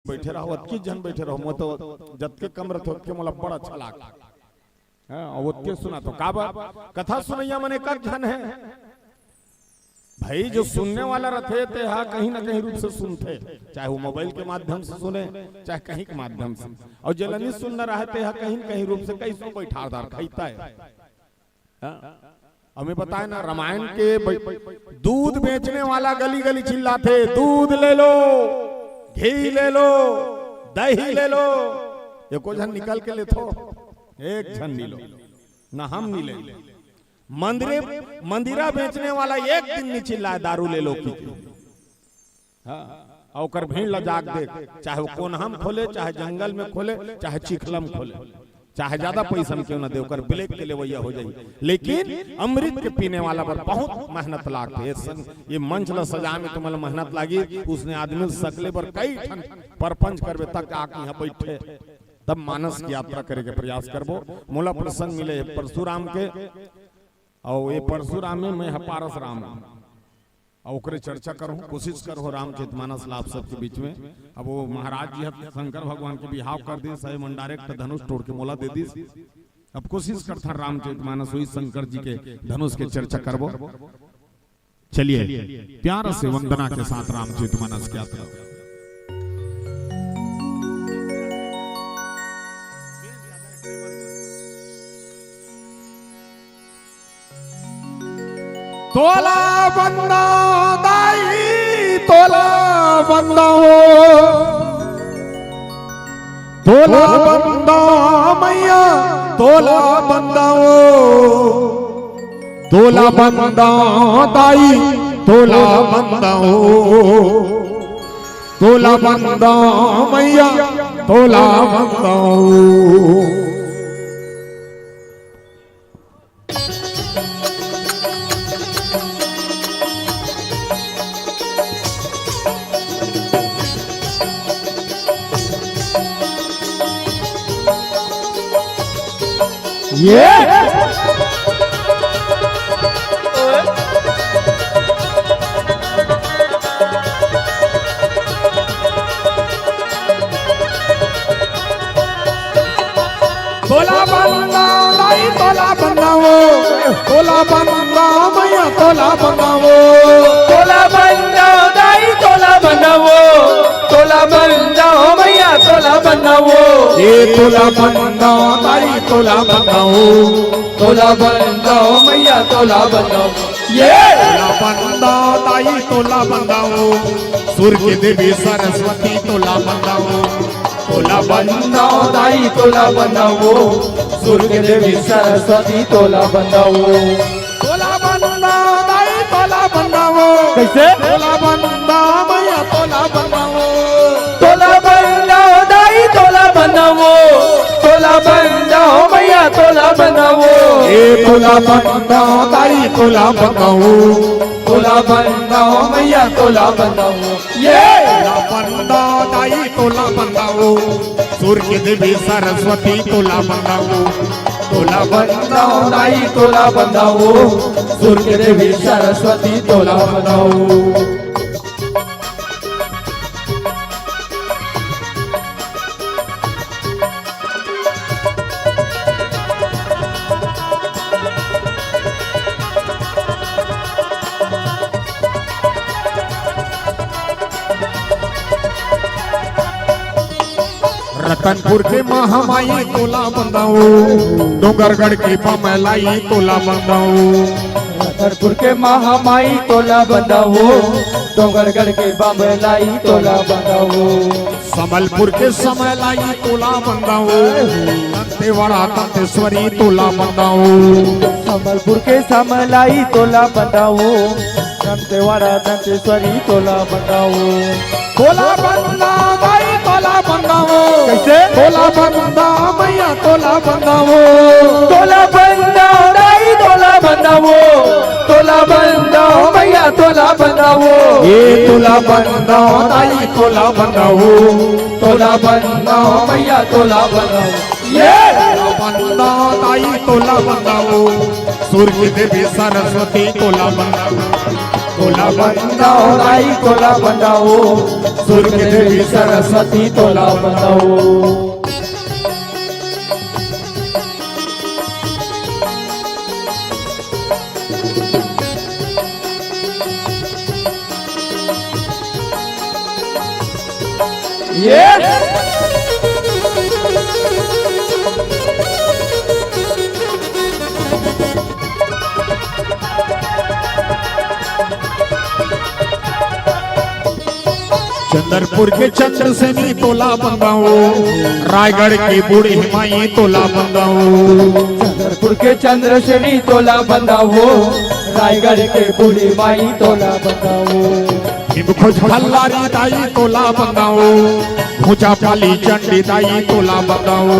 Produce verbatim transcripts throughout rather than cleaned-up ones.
बइठे रहो, अतकी झन बइठे रहो, मोर तो जतके कम रथे, ओतके मोला बड़ अच्छा लागथे। हाँ, अउ ओतके सुनथों। काबर? कथा सुनइया मन एक झन हे। भाई, जो सुनने वाला रथे, तेहा कहीं ना कहीं रूप से सुनथे, चाहे वो मोबाइल के माध्यम से सुने, चाहे कहीं के माध्यम से। अउ जेला नइ सुनना रहे, तेहा कहीं ना कहीं रूप से कइसनो बइठारदार खइता हे। हाँ? अउ मैं बताएँव ना, रामायण के ब-, दूध बेचने वाला गली गली चिल्लाथे, "दूध ले लो, घी ले लो, दही ले लो।" एको झन निकल के लेथो? एक झन नइ लो, ना हम नइ ले। मंदिरे, मंदिरा बेचने वाला एक दिन नइ चिल्लाय, "दारू ले लो" कहिके। हाँ, अउ ओकर भीड़ ला जाके देख, चाहे वो कोनहा म खोले, चाहे जंगल में खोले, चाहे चिखला म खोले, चाहे ज्यादा पइसा म क्यों ना दे, ओकर ब्लैक के लेवइया हो जाही, लेकिन अमृत के पीने वाला बर बहुत मेहनत लागथे। ये सं-, ये मंच ला सजाए में तुमन ला मेहनत लागी, उसने आदमी ल सकले बर कई ठन परपंच करबे, तक आके इहाँ बइठे, तब मानस के यात्रा करे के प्रयास करबो। मोला प्रसंग मिले हे परशुराम के, अउ ये परशुराम में मैं ह पारस राम। अउ ओकरे चर्चा करहूँ, कोशिश करहूँ रामचरितमानस ला आप सबके बीच में। अब वो महाराज जी ह शंकर भगवान के बिहाव कर दिस, साहेब मन डायरेक्ट धनुष टोर के मोला दे दिस। अब कोशिश करथन रामचरितमानस वही शंकर जी के धनुष के चर्चा करबो। चलिए, प्यार से वंदना के साथ रामचरितमानस के यात्रा। तोला बंदा दाई, तोला बंदा हो, तोला बंदा मैया, तोला बंदा हो, तोला बंदा दाई, तोला बंदा हो, तोला बंदा मैया, तोला बंदा हो। ये तोला बंदा दाई, तोला बंदा हो, तोला बंदा मैया, तोला बंदा हो। तोला बंदा दाई, तोला बंदा हो, तोला बंदा हो मैया, तोला बंदा हो। ये तोला बंदा दाई, तोला बंदा हो, तोला बंदा हो मैया, तोला बंदा हो। ये तोला बंदा दाई, तोला बंदा हो, सुर के देवी सरस्वती, तोला बंदा हो। तोला बंदा दाई, तोला बंदा हो, सुर के देवी सरस्वती, तोला बंदा हो। तोला बंदा दाई, तोला बंदा हो। कइसे? तोला बंदा मैया, तोला बंदा हो। तोला बंदा दाई, तोला बंदा हो, तोला बंदा हो मैया, तोला बंदा हो। ए तोला बंदा दाई, तोला बंदा हो, तोला बंदा हो मैया, तोला बंदा हो। ये तोला बंदा दाई, तोला बंदा हो, सुर के देवी सरस्वती, तोला बंदा हो। तोला बंदा दाई, तोला बंदा हो, सुर के देवी सरस्वती, तोला बंदा हो। रतनपुर के महामाई, तोला बंदा हो, डोंगरगढ़ के बमलाई, तोला बंदा हो। रतनपुर के महामाई, तोला बंदा हो, डोंगरगढ़ के बमलाई, तोला बंदा हो। संबलपुर के समलाई, तोला बंदा हो, दंतेवाड़ा दंतेश्वरी, तोला बंदा हो। संबलपुर के समलाई, तोला बंदा हो, दंतेवाड़ा दंतेश्वरी, तोला बंदा हो। तोला बंदा दाई, तोला बंदा हो। कइसे? तोला बंदा मैया, तोला बंदा हो। तोला बंदा दाई, तोला बंदा हो, तोला बंदा मैया, तोला बंदा हो। ए तोला बंदा दाई, तोला बंदा हो, तोला बंदा मैया, तोला बंदा हो। ये तोला बंदा दाई, तोला बंदा हो, सुर के देवी सरस्वती, तोला बंदा हो। तोला बंदाओ दाई, तोला बंदाओ, सुर के देवी सरस्वती तोला बंदाओ। ये चंद्रपुर के चंद्रसेनी तोला बंदाओ, रायगढ़ की बूढ़ी माई तोला बंदाओ। चंद्रपुर के चंद्रसेनी तोला बंदाओ, रायगढ़ के बूढ़ी माई तोला बंदाओ। भीम खोज खल्लारी दाई तोला बंदाओ, भूजा पाली चंडी दाई तोला बंदाओ।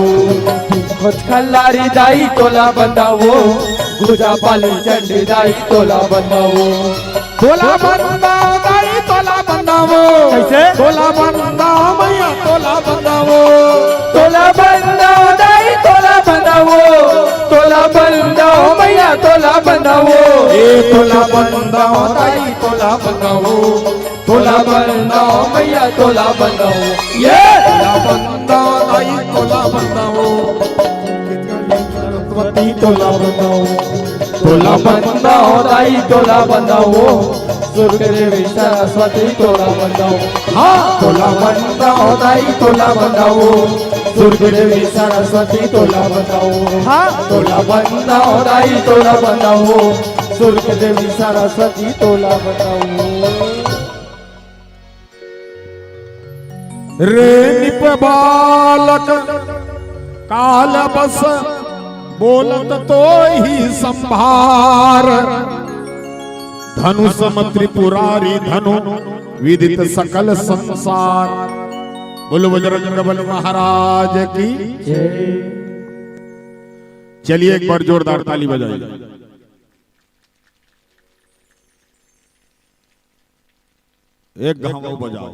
भीम खोज खल्लारी दाई तोला बंदाओ, भूजा पाली चंडी दाई तोला बंदाओ। तोला बंदाओ दाई, तोला बंदाओ। कैसे? तोला बंदाओ मैया, तोला बंदाओ। तोला बंदाओ दाई, तोला बंदाओ। तोला बंदाओ मैया, तोला बंदाओ। ए तोला बंदाओ दाई, तोला बंदाओ। तोला बंदाओ मैया, तोला बंदाओ। ये तोला बंदाओ दाई, तोला बंदाओ। सरस्वती तोला बंदाओ, तोला बंदाओ दाई, तोला बंदाओ। सुर के देवी सरस्वती तोला बंदाओ। हाँ, तोला बंदाओ दाई, तोला बंदाओ। सुर के देवी सरस्वती तोला बंदाओ। हाँ, तोला बंदाओ दाई, तोला बंदाओ। सुर के देवी सरस्वती तोला बंदाओ। रे नृप बालक काल बस बोलत तोहि संभार। धनु सम त्रिपुरारी धनु विदित सकल संसार। बोलो बजरंग बली महाराज की। चलिए एक बार जोरदार ताली बजाइए। एक घाव बजाओ,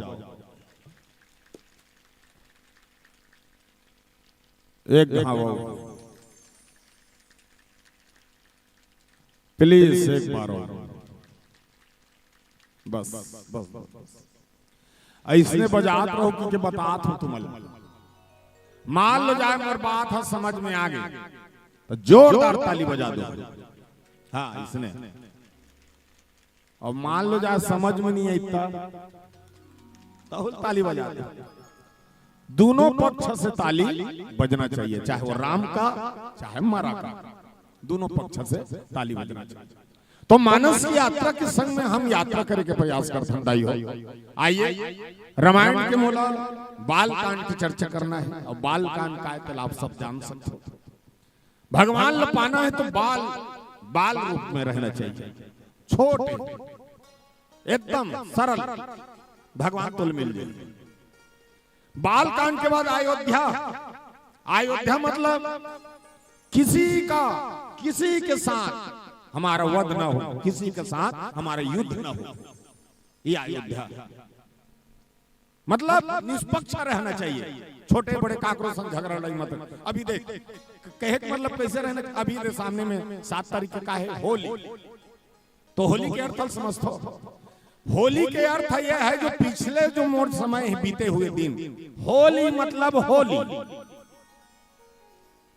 एक घाव। प्लीज एक बार और। बस, बस, बस, बस। अइसने बजात रहो कि के बतात हूँ तुमन ला। मान लो जाए मोर बात ह समझ में आ गे, तो जोरदार ताली बजा दो। हाँ, इसने। अब मान लो जाए समझ में नहीं आई, तब तहुल ताली बजा दे। दोनों पक्ष से ताली बजना चाहिए, चाहे वो राम का, चाहे मारा का, दोनों पक्ष से ताली बजना चाहिए। तो मानस की यात्रा के संग में हम यात्रा करे के प्रयास करथन दाई हो। आइए, रामायण के मोला बाल कांड की चर्चा करना है, और बाल कांड का है, तो आप सब जान सकते हो। भगवान ल पाना है तो बाल, बाल रूप में रहना चाहिए, छोटे, एकदम सरल, भगवान तोल मिल जाए। बाल कांड के बाद अयोध्या। अयोध्या मतलब किसी का, किसी के साथ हमारा वध ना हो, किसी के साथ हमारा युद्ध ना हो, ये अयोध्या। मतलब निष्पक्ष रहना चाहिए, छोटे बड़े काकरो संग झगड़ा लड़ाई मत। अभी देख, कहे के मतलब कैसे रहना, अभी रे सामने में सात तारीख का है होली, तो होली के अर्थ ल समझथो। होली के अर्थ यह है जो पिछले जो मोर समय है, बीते हुए दिन, होली मतलब होली,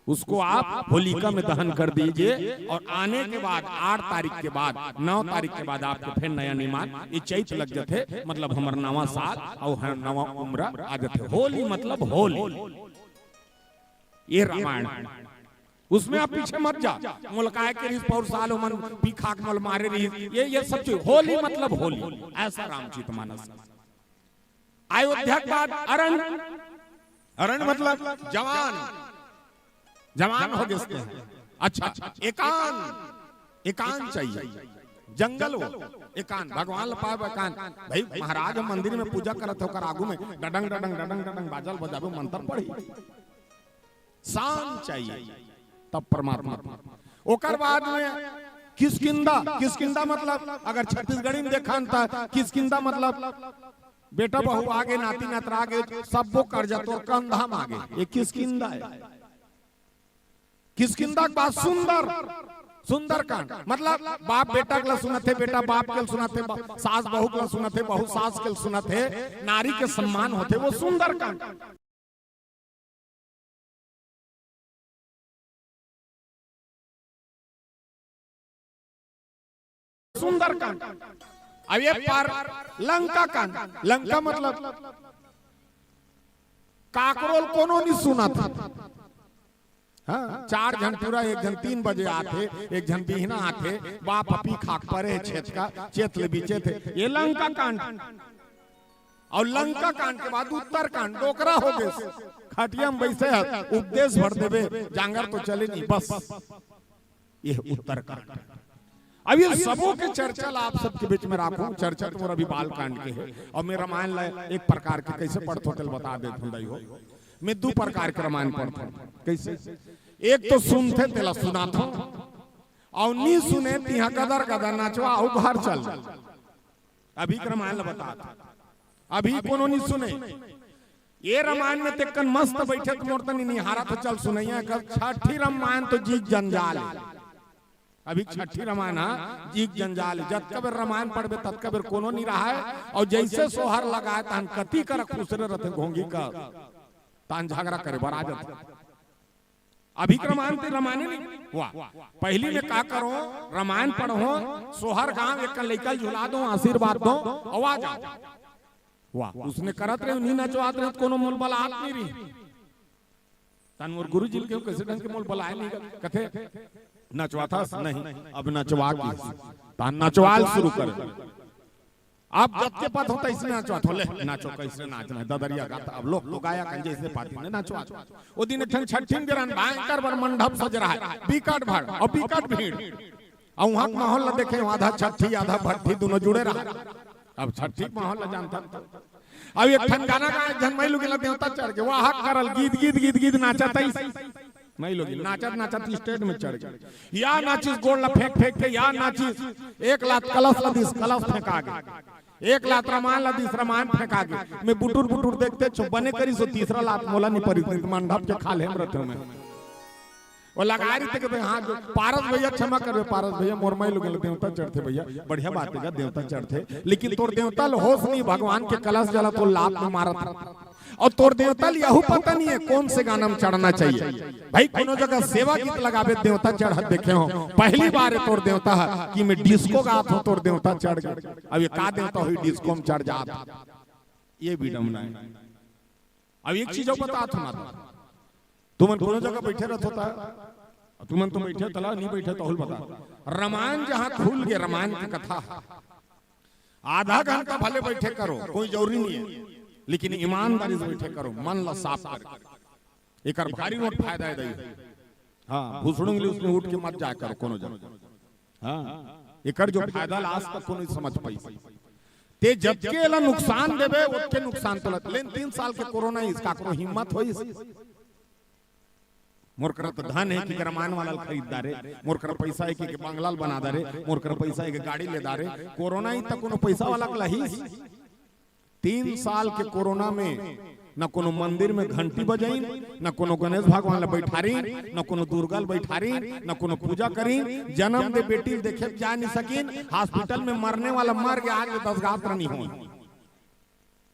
उसको आप होलिका में दहन कर दीजिए और आने के बाद आठ तारीख के बाद, नौ तारीख के बाद आपको फिर नया निर्माण, ये चैत लग जाते, मतलब हमर नवा साल और हर नवा उम्र आ जाते। होली मतलब होली, ये रामायण। उसमें आप पीछे मत जा। मोल काय के रिस पौर साल ओमन पी खा के मोल मारे रिस, ये, ये सब चीज। होली मतलब होली, ऐसा रामचरित मानस। अयोध्या के बाद अरण, अरण मतलब जवान, जवान हो गए हैं। अच्छा, एकांत, एकांत चाहिए, जंगल हो, एकांत, भगवान ल पाए बर एकांत। भाई महाराज हम मंदिर में पूजा करत हो, ओकर आगू में डडंग डडंग डडंग डडंग बाजल बजाबे, मंत्र पढ़ी, शांत चाहिए, तब परमात्मा। ओकर बाद में किष्किंधा, किष्किंधा मतलब अगर छत्तीसगढ़ी में देखन त किष्किंधा मतलब बेटा बहू आगे, नाती नतरा आगे, सबो कर्जा तोर कंधा म आगे, ये किष्किंधा है। किष्किंधा के बाद सुंदर, सुंदरकांड मतलब बाप बेटा के ल सुनत हे, बेटा बाप के ल सुनत हे, बा-, सास बहू के ल सुनत हे, बहू सास के ल सुनत हे, नारी के सम्मान होथे, वो सुंदरकांड। सुंदरकांड। अब ये पार लंका कांड। लंका मतलब काकरो ल कोनो नहीं सुनत। हाँ, चार झन टूरा, एक झन तीन बजे आथे, एक झन बिहना आथे, बाप ह पी खा के परे हे छेतका, चेत ले बिचेत हे। ये लंका कांड। अउ लंका कांड के बाद उत्तर कांड, डोकरा हो गे। खटिया में बइसे हे, उपदेश भर देबे, जांगर तो चले नहीं, बस। ये उत्तर कांड। अब ये सबो के चर्चा ला आप सबके बीच में राखूं। चर्चा तो मोर अभी बाल कांड के हे, अउ मैं रामायण ला एक प्रकार के कइसे पढ़थों तेला बता देथों दाई हो। मैं दू प्रकार के रामायण पढ़थों। कइसे? एक तो सुनथे तेला सुनाथों, अउ नी सुने तिहां गदर गदर नचवा अउ घर चल। अभी के रामायण ला बतात। अभी कोनो नी सुने। ये रामायण में तेकन मस्त बइठे त मोर तनी निहारा त चल सुनइया कर। छठी रामायण तो जीक जंजाल हे। अभी छठी रामायण हा जीक जंजाल हे। जतका बेर रामायण पढ़बे ततका बेर कोनो नी रहाय। अउ जइसे सोहर लगाय तहन कति कर खुसरे रथे घोंगी का, तहन झगरा करे बर आ जाथे। अभी के रामायण ते रामायण नहीं। वाह, पहली में का करो, रामायण पढ़ो, सोहर गांव एक लइका ल झुला दो, आशीर्वाद दो, अउ आ जाओ। वाह, उसने करत रहे, नहीं नचवात रहे त कोनो मोल बलात नहीं रही। तहन मोर गुरुजी ल कहेंव कइसे ढंग के मोल बलाय नहीं, कथे नचवाथस नहीं, अब नचवा के, तहन नचवाल शुरू करे। अब जतके पाथों तइसने नचवाथों, ले नाचो, कइसे नाचना हे ददरिया गाथा। अब लोग तो गाया कन जइसे पाती ने नचवा। ओ दिन एक ठन छट्ठिन बेरन भयंकर बड़ मंडप सज रहा हे, बिकट भड़ अउ बिकट भीड़। अउ उहां के माहौल ला देखे, आधा छट्ठी आधा भट्ठी दुनों जुड़े रहा। अब छट्ठी के माहौल ला जानथन। अब एक ठन गाना गाय, एक झन मइलोगिन ला देवता चढ़ गे, वाह करल गीत गीत गीत गीत नाचत आइस। मइलोगिन नाचत नाचत stage में चढ़ गे। या नाचिस गोड़ ला फेंक फेंक के, या नाचिस, एक लात कलस ला दिस, कलस फेंका गे। एक लात रामायण ला दिस, रामायण फेंका गे। मैं बुटुर बुटुर देखते छो, बने करिस ओ तीसरा लात मोला नहीं परिस, नहीं त मंडप के खाल्हे में रथों मैं। ओ लगाय रहिथे कि भाई, हाँ, जो पारस भैया, क्षमा करबे पारस भैया, मोर मइलोगिन ला देवता चढ़थे भैया, बढ़िया बात हे गा, देवता चढ़थे, लेकिन तोर देवता ल होश नहीं, भगवान के कलस जला तोर लात में मारत हे। अउ तोर देवता ल यहू पता नहीं हे कौन से गाना में चढ़ना चाहिए। भाई, कोनो जगह सेवा गीत लगाबे, देवता चढ़त देखे हों, पहली बार हे तोर देवता ह कि मैं disco गात हों, तोर देवता चढ़ गे। अब ये का देवता होही disco में चढ़ जात? ये विडम्बना हे। अब एक चीज अउ बतात हों, तुमन कोनो जगह बइठे रथो ता, तुमन तो बइठे तला, नहीं बइठे तहू ल बता। रामायण जहां खुल गे, रामायण के कथा, आधा घंटा भले बइठे करो, कोई जरूरी नहीं हे, लेकिन ईमानदारी से बइठे करो, मन ला साफ करके। एकर भारी नोट फायदा हे दाई। हाँ, भूसड़ुंग ले उसने उठ के मत जाय करो कोनो जगह। हाँ, एकर जो फायदा ला आज तक कोनो नहीं समझ पाइस। ते जतके एला नुकसान देबे, ओतके नुकसान तोला। लेकिन तीन साल के कोरोना हे, इसका कोनो हिम्मत होइस? मोर करा त धन हे कि रामायण वाला ल खरीद डारे, मोर करा पइसा हे कि बंगला ल बना डारे, मोर करा पइसा हे कि गाड़ी ले डारे। कोरोना हे त कोनो पइसा वाला के लहिस? तीन साल के कोरोना में न कोनो मंदिर में घंटी बजाइन, न कोनो गणेश भगवान ला बइठारिन, न कोनो दुर्गा ला बइठारिन, न कोनो पूजा करिन। जन्म दे बेटी ल देखे जा नहीं सकिन, hospital में मरने वाला मर गे, आगे दस गात्र नहीं होइस।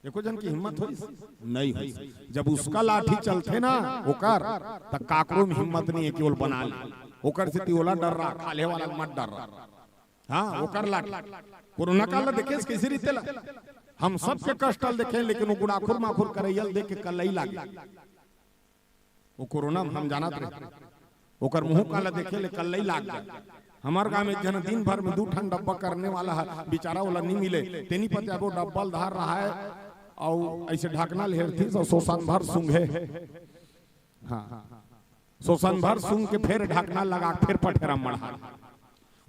एको झन के हिम्मत होइस? नहीं होइस। जब उसका लाठी चलथे ना ओकर, त काकरो में हिम्मत नहीं हे कि ओला बना ले। ओकर सेती ओला डर रहा, खाल्हे वाला ल मत डर रहा। हाँ, ओकर लाठी। कोरोना काल ला देखेस कइसे रहिथे ला? हम सबके कष्ट ल देखे, लेकिन ओ गुड़ाखुर माखुर करइया ल देख के कल्लई लागे। ओ कोरोना में हम जानत रहे, ओकर मुंह काला देखे ले कल्लई लाग गे। हमर गांव में एक झन दिन भर में दू ठन डब्बा करने वाला हे, बेचारा ओला नहीं मिले, तेनी पतियाबो डब्बा ल धर रहा हे, अउ अइसे ढकना ल हेरथिस अउ सोसन भर सूंघे। हाँ, सोसन भर सूंघ के फेर ढकना लगा के फेर पठेरा मढ़ा।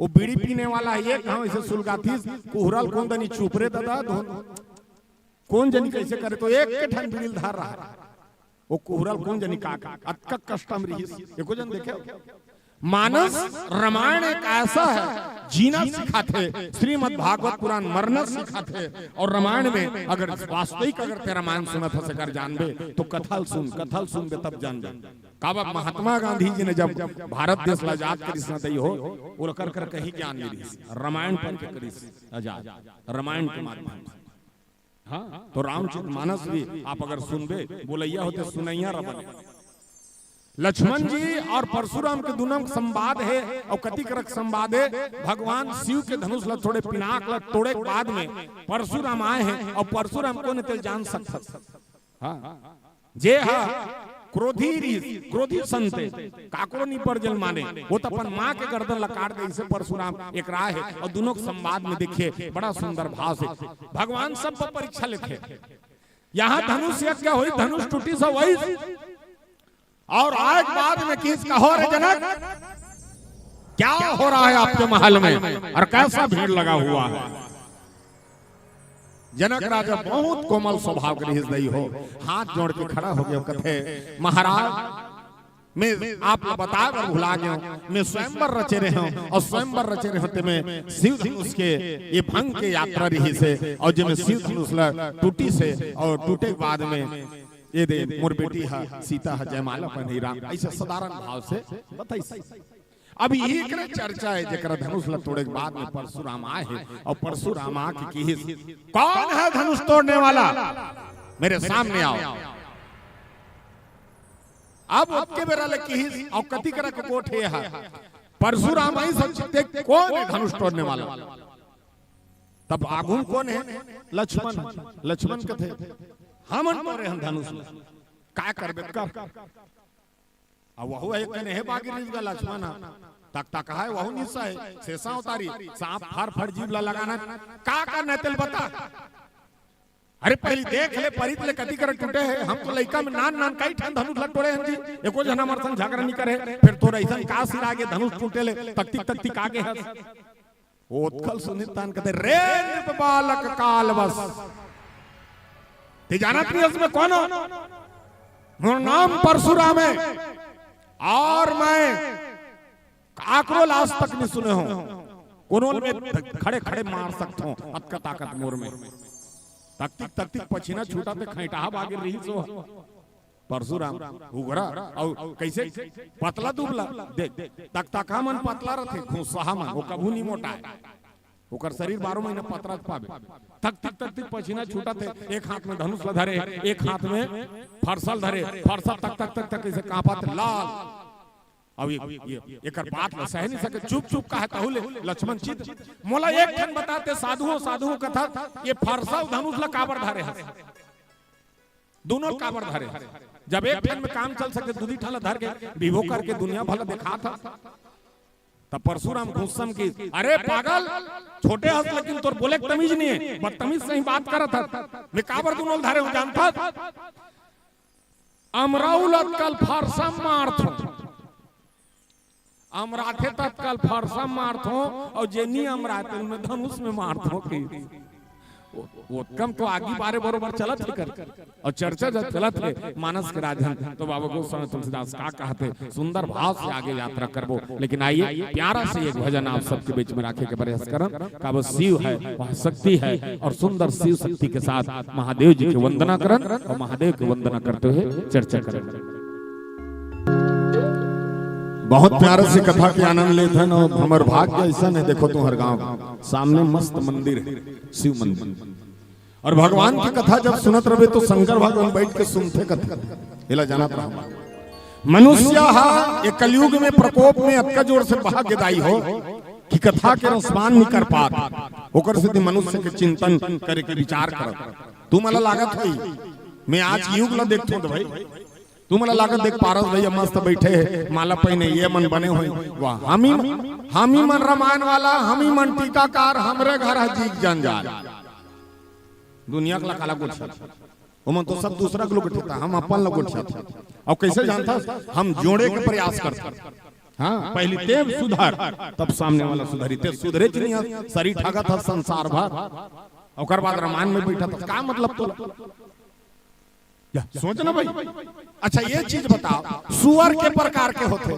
ओ बीड़ी पीने वाला हे, एक घांव अइसे सुलगाथिस, कुहरा ल कोन दनी चुप रे ददा, धुन कोन जनी कइसे करे, त एक के ठन बीड़ी ल धर रहा हे। ओ कुहरा ल कोन जनी का, का, अतका कष्ट में रिहिस, एको झन देखे हो? मानस, रामायण एक ऐसा हे, जीना सिखाथे, श्रीमद् भागवत पुराण मरना सिखाथे, अउ रामायण में अगर वास्तविक अगर ते रामायण सुनत हस, अगर जानबे, त कथा ल सुन, कथा ल सुनबे तब जानबे। काबर महात्मा गांधी जी ने जब भारत देश ला आजाद करिस ना दई हो, ओला कर कर कहीं ज्ञान नइ रिहिस, रामायण पढ़ के करिस आजाद, रामायण के माध्यम से। हाँ, तो रामचरित मानस भी आप अगर सुनबे, बोलइया होते सुनइया रबन। लक्ष्मण जी और परशुराम के दुनों के संवाद हे, और कतिक रक संवाद हे, भगवान शिव के धनुष ला तोड़े, पिनाक ला तोड़े के बाद में परशुराम आए हे, और परशुराम कोन हे तेला जान सकत हस। हाँ, जे हा क्रोधी रिहिस, क्रोधी संत हे, काकरो नइ पर जल माने, वो तो अपन माँ के गर्दन ला काट दे, इसे परशुराम एक राह हे, और दुनों के संवाद में देखिए, बड़ा सुंदर भाव से भगवान सब पर परीक्षा लेथे। यहाँ धनुष यज्ञ होइस, धनुष टूटिस हे वही, और आए के बाद में किहिस, कहो रे जनक, क्या हो रहा है आपके महल में और कैसा भीड़ लगा हुआ है? जनक राजा बहुत कोमल स्वभाव के रिहिस दई हो, हाथ जोड़ के खड़ा हो गया, कथे, महाराज, मैं आप ला बताए बर भुला गया हूँ, मैं स्वयंवर रचे रहे हूँ, और स्वयंवर रचे रहे हों तेमे शिव धनुष के ये भंग के यात्रा रिहिस हे, और जेमे शिव धनुष ला टूटिस हे, और टूटे के बाद में ये दे मोर बेटी हा सीता हा जयमाला पहिनही राम, ऐसे साधारण भाव से बताइस। अब एकरे चर्चा हे, जेकर धनुष ला तोड़े के बाद में परशुराम आए हे, और परशुराम आके किहिस, कौन है धनुष तोड़ने वाला, मेरे सामने आओ। अब ओतके बेरा ले किहिस, और कतिक रक गोठ हे हा, परशुराम आइस, देख कोन हे धनुष तोड़ने वाला। तब आगू में कोन हे? लक्ष्मण। लक्ष्मण कथे, हमन तोरे हन धनुष ला, का करबे कर। अब वहू एक कने हे बागी रिहिस गा लक्ष्मण हा, तक तक हे, वहू निसा हे, शेषा अवतारी, सांप फर फर जीभ ला लगाना, का करना हे तेला बता। अरे पहिली देख ले, परीत ले कतिक रक टूटे हे, हम तो लइका में नान नान कई ठन धनुष ला टोड़े हन जी, एको झन हमर संग झगरा नइ करे, फेर तोर अइसन का सिर आगे धनुष टूटे ले, तकतिक तकतिक आगे हस। ओतका ल सुनिस ताहन कथे, रे नृप बालक काल बस। ते जानत नइ हस मैं कोन हंव? मोर नाम परशुराम हे और मैं काकरो ला आज तक नइ सुने हंव। कोनो ल मैं खड़े खड़े मार सकत हंव, अतका ताकत मोर में। तकतिक तकतिक पछीना छूटत हे, खैंटहा बागे रिहिस ओ। परशुराम उघरा अउ कइसे पतला दुबला, देख, तकतकहा मन पतला रथे, घुसहा मन, ओ कभू नइ मोटाय। ओकर शरीर बारह महीना पतरा पाबे। तकतिक तकतिक पसीना छूटत हे, एक हाथ में धनुष ल धरे, एक हाथ में फरसा ल धरे, फरसा तकतक तकतक कइसे कांपत, लाल। अब ये, ये, एकर बात ल सह नइ सके, चुप चुप कहे तहू ले लक्ष्मण चित। मोला एक ठन बता ते साधु हो, साधु हो कथस, ये फरसा अउ धनुष ल काबर धरे हस? दूनों ल काबर धरे? जब एक ठन में काम चल सके, दूधी ठन ल धर के विभो करके दुनिया भर ल देखात हस। तब परशुराम गुस्सा म किहिस, अरे पागल, छोटे हस लेकिन तोर बोले के तमीज नइ हे, बदतमीज सही बात करत हस। मैं काबर दूनों ल धरे हंव जानत हस? अमराऊ ल अतका ल फरसा म मारथंव, अमराथे त अतका ल फरसा म मारथंव, अउ जे नइ अमराय तेला मैं धनुष में मारथंव कि। ओ-, ओतका म तो आगी बारे बरोबर चलत हे कर, अउ चर्चा जब चलत हे मानस के राजन, तो बाबा गोस्वामी तुलसीदास का कहत हे, सुंदर भाव से आगे यात्रा करबो। लेकिन आइए, प्यारा से एक भजन आप सबके बीच में राखे के प्रयास करन। काबर शिव हे, वह शक्ति हे, अउ सुंदर शिव शक्ति के साथ महादेव जी के वंदना करन अउ महादेव के वंदना करते हुए चर्चा करन। बहुत प्यारा से कथा के आनंद लेथन अउ हमर भाग्य अइसन हे, देखो तुंहर गांव सामने मस्त मंदिर हे, शिव मंदिर। अउ भगवान के कथा जब सुनत रहिबे तो शंकर भगवान बइठ के सुनथे कथा। एला जानत रहा, मनुष्य हा ये कलयुग में प्रकोप में अतका जोर से भाग्यदायी हो कि कथा के रसपान नइ कर पात, ओकर सेती मनुष्य के चिंतन करे के विचार करत। तुमन ला लागत होही, मैं आज युग ला देखथंव त भाई, तुमन ला लागत देख पारस भैया मस्त बइठे हे, माला पहिने, ये मन बने होही, वाह, हम ही, हम ही मन रामायण वाला, हम ही मन टीकाकार, हमरे घर हे जीग जंजाल। दुनिया के ला काला गोठियाथे, ओमन तो सब दूसरा के ला गोठियाथे, हम अपन ला गोठियाथन। अउ कइसे जानथस? हम जोड़े के प्रयास करथन। हाँ, पहिली तें सुधर, तब सामने वाला सुधरही। तें सुधरेच नइ हस, सरी ठगत हस संसार भर, ओकर बाद रामायण में बइठत हस, का मतलब तोला? या, सोच ना भाई। अच्छा, ये चीज बताओ, सुअर के प्रकार के होथे?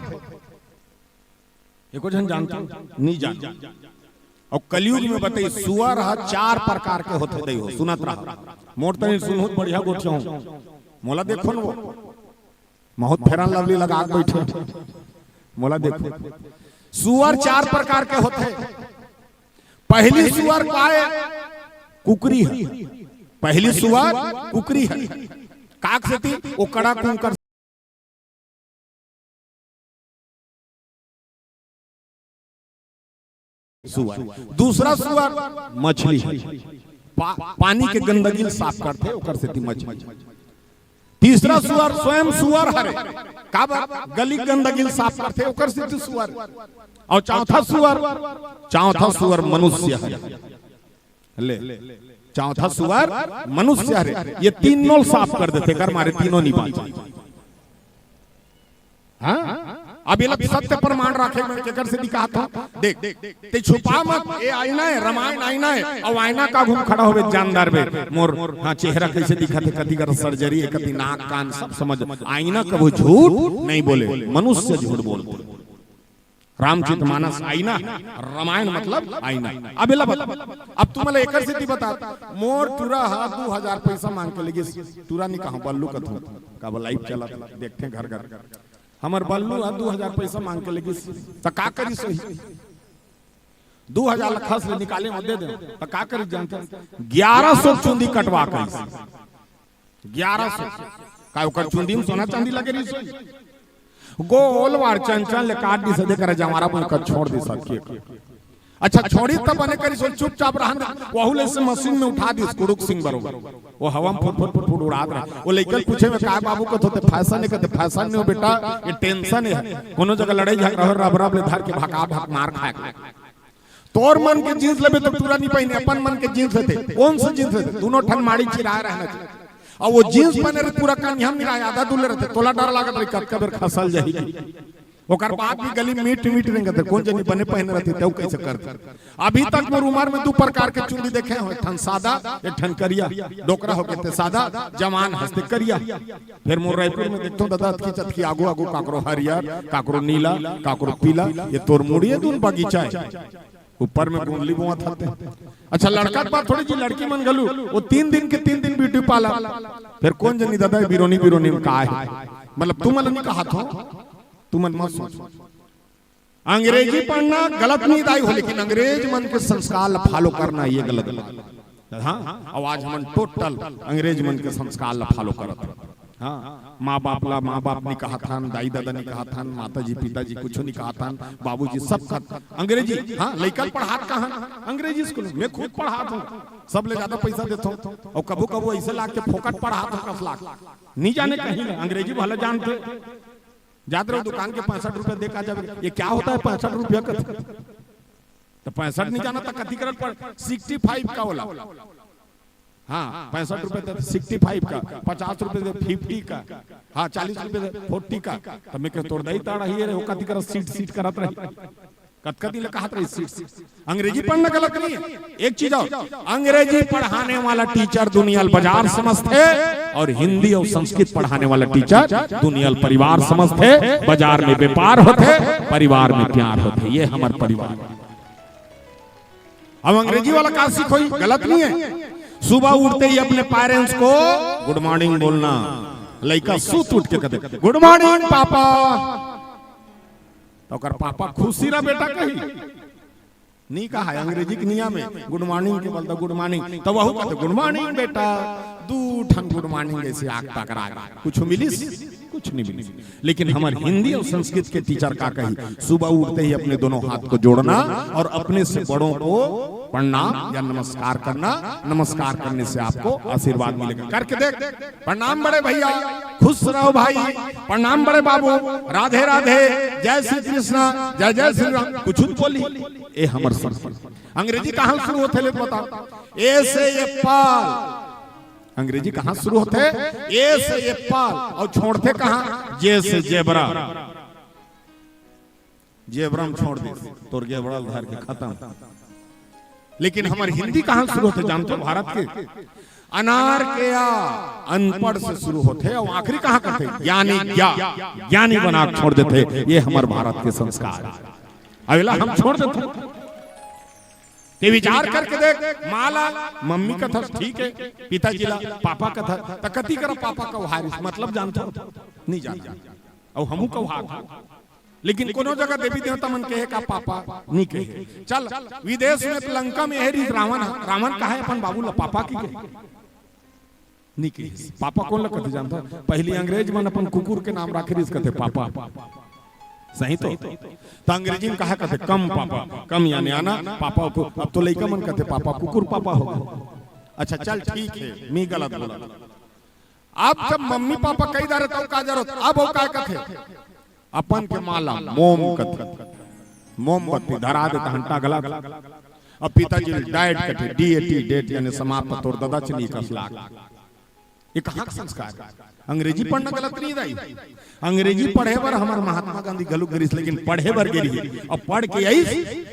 एको झन जानत हो? नइ जानत। अउ कलयुग में बताही, सुअर ह चार प्रकार के होथे, दई हो, सुनत रहा। मोर तनी सुनहू त बढ़िया गोठियाहू। मोला देखो न वो। बहुत Fair and Lovely लगा के बैठे। मोला देखो, सुअर चार प्रकार के होथे। पहली सुअर काय? कुकरी है। पहली सुअर कुकरी है। काक सेती ओकरा कुंकर सुअर। दूसरा सुअर मछली है। पा, पानी के गंदगी ल साफ करथे, ओकर सेती मछली। तीसरा सुअर स्वयं सुअर हरे, काबर? गली गंदगी ल साफ करथे, ओकर सेती सुअर। और चौथा सुअर, चौथा सुअर मनुष्य हरे। ले, चौथा सुअर मनुष्य हरे। ये तीनों ल साफ कर देथे, कर मारे तीनों नी बाँचे। हाँ? अब ये लोग सत्य प्रमाण रखे, मैं केकर सेती कहत हँव। देख, ते छुपा मत, ये आईना है, रामायण आईना है, अउ आईना के आघू म खड़ा होबे जानदार बे, मोर, हाँ, चेहरा कैसे दिखत हे, कति कर surgery है, कति नाक कान सब समझ, आईना कभू झूठ नहीं बोले, मनुष्य झूठ बोलथे। रामचरित मानस आईना, रामायण मतलब आईना। अब एला बता, अब तुमन ला एकर सेती बता, मोर टूरा ह दू हजार पैसा मांग के लेगिस, टूरा नी कहँव, बल्लू कथँव, काबर live चलत, देखथे घर घर। हमर बल्लू ह दू हजार पैसा मांग के लेगिस, त का करिस होही? दू हजार ल खस ले निकाले म दे दे, त का करिस जानथस? ग्यारह सौ चुंदी कटवा करिस। ग्यारह सौ। का ओकर चुंदी म सोना चांदी लगे रहिस होही? गोल वार चंचल ले काट दिस, दे कर जवारा बन कर छोड़ दिस के। अच्छा, छोड़ी त बने करिस होही, चुपचाप रहन दे। वहू ले से मशीन में उठा दिस, कुड़ुक सिंह बरोबर। वो हवा में फुट, फुट, फुट, फुट उड़ात रहे। वो लइका ल पूछे में, "काय बाबू?" कथों ते, "Fashion है।" कथे, "Fashion नहीं हो बेटा, ये tension है।" कोनो जगह लड़ाई झगड़ा हो, रब, रब ले धर के भका, भक मार खाए। तोर मन के jeans लेबे त टूरा नी पहिने, अपन मन के jeans लेथे। कौन सा jeans लेथे? दूनों ठन माड़ी चिराए रहना चाहिए। अउ वो jeans पहने रहे, पूरा कनिहा म नी रहे, आधा दूले रहथे, तोला डर लागत रही, कतका बेर खसल जाही। ओकर बाद भी गली मीट मीट रेंगत रहे, कौन जनी बने पहने रहथे, तेहू कैसे करथे। अभी तक मोर उमर में दू प्रकार के चुंदी देखे हँव, एक ठन सादा, एक ठन करिया। डोकरा होके ते सादा, जवान हँस ते करिया। फेर मोर रायपुर में देखथों दादा, अतकी चतकी आगू आगू, काकरो हरियर, काकरो नीला, काकरो पीला। ये तोर मुड़िए दून बगीचा है, ऊपर में गोंदली बोवत हते। अच्छा, लड़का के बात थोड़ी जी, लड़की मन घलू, वो तीन दिन के तीन दिन beauty parlour। फेर कौन जनी दादा, बिरोनी बिरोनी म का हे? मतलब, तुमन नी कहत हँव, तुमन मत सोच। अंग्रेजी पढ़ना गलत नहीं दाई हो, लेकिन अंग्रेज मन के संस्कार ला follow करना ये गलत बात। हाँ, अउ आज हमन total अंग्रेज मन के संस्कार ला follow करत हन। हाँ, माँ बाप ला माँ बाप नी कहत हन, दाई ददा नी कहत हन, माता जी पिता जी कुछू नी कहत हन, बाबूजी सब कहत अंग्रेजी। हाँ, लइका ल पढ़ात कहाँ हन? अंग्रेजी स्कूल में। खुद पढ़ात हँव, सब ले ज्यादा पैसा देथों, अउ कभू कभू ऐसे लागथे फोकट पढ़ात हँव, कस लाग नी जाने कहीं ले, अंग्रेजी भला जानथे। जात रहो दुकान के पैंसठ रुपया दे के आ जाबे, "ये क्या होता है पैंसठ रुपया का?" त पैंसठ नी जानत त कथी करत पड़, sixty five का वाला। हाँ, पैंसठ रुपया दे sixty five का, पचास रुपया दे fifty का, हाँ, चालीस रुपया दे forty का। त मैं कहें, "तोर दाई ताड़ा ही रे, वो कथी करत, सीट सीट करत रही।" कतका दिन ले कहत रही सीट सीट। अंग्रेजी पढ़ना गलत नहीं है। एक चीज और, अंग्रेजी पढ़ाने वाला teacher दुनिया ल बाजार समझथे अउ हिंदी अउ संस्कृत पढ़ाने वाला teacher दुनिया ल परिवार समझथे। बाजार में व्यापार होथे, परिवार में प्यार होथे। ये हमर परिवार। अब अंग्रेजी वाला का सीखोही, गलत नहीं है। सुबह उठते ही अपने parents को good morning बोलना। लइका सुत उठ के कथे, "Good morning पापा।" त ओकर पापा खुशी रह बेटा कही। नी कहा है, अंग्रेजी के नियम है, good morning के बलदा good morning। त वहू कथे, "Good morning बेटा।" दू ठन good morning ऐसे आग टकरा गे। कुछ मिलिस? कुछ नहीं मिलिस। लेकिन हमर हिंदी अउ संस्कृत के teacher का कही, सुबह उठते ही अपने दोनों हाथ को जोड़ना और अपने से बड़ों को प्रणाम या नमस्कार करना, नमस्कार करने से आपको आशीर्वाद मिलेगा। करके देख, प्रणाम बड़े भैया, खुश रहो भाई, प्रणाम बड़े बाबू, राधे राधे, जय श्री कृष्णा, जय जय श्री राम, कुछ बोली। ए हमर संस्कृत। अंग्रेजी कहाँ शुरू होथे ले बताओ? A से apple। अंग्रेजी कहाँ शुरू होथे? A से apple। अउ छोड़थे कहाँ? J से zebra। Zebra म छोड़ दे, तोर गेबड़ा ल धर के खतम। लेकिन हमर हिंदी कहाँ शुरू होथे जानथो? भारत के अनार के आ, अनपढ़ से शुरू होथे अउ आखिरी कहाँ करथे? ज्ञानी ज्ञा, ज्ञानी बना के छोड़ देथे। ये हमर भारत के संस्कार। अब एला हम छोड़ देथन। ते विचार करके देख, माँ ला मम्मी कथस, ठीक है, पिताजी ला पापा कथस, त कति करा पापा कहारिस, मतलब जानथो? नहीं जानथो। अउ हमू कहात हन, लेकिन कोनो जगह देवी देवता मन कहे का पापा? नहीं कहे। चल, विदेश में त लंका में हे रिहिस रावण ह, रावण कहे अपन बाबू ला पापा कि कहे? नहीं कहिस। पापा कोन ला कथे जानथो? पहिली अंग्रेज मन अपन कुकुर के नाम राखे रिहिस, कथे पापा। सही तो? त अंग्रेजी में कहा कथे, कम पापा, कम यानी आना, पापा को, अब तो लइका मन कथे पापा, कुकुर पापा हो गे। अच्छा चल ठीक है, मैं गलत बोला। अब जब मम्मी पापा कहि डारे त का जरूरत, अब वो का कथे? अपन के माँ ला मोम कथे, मोमबत्ती धरा देथे, हंटा गला। अब पिताजी ल डैड कथे, डी ए टी, डेट यानी समाप्त, तोर ददा चली कस लाग। ये कहाँ का संस्कार? अंग्रेजी पढ़ना गलत नहीं दाई। अंग्रेजी पढ़े बर हमर महात्मा गांधी घलो गे रिहिस, लेकिन पढ़े बर गे रिहिस। अउ पढ़ के आइस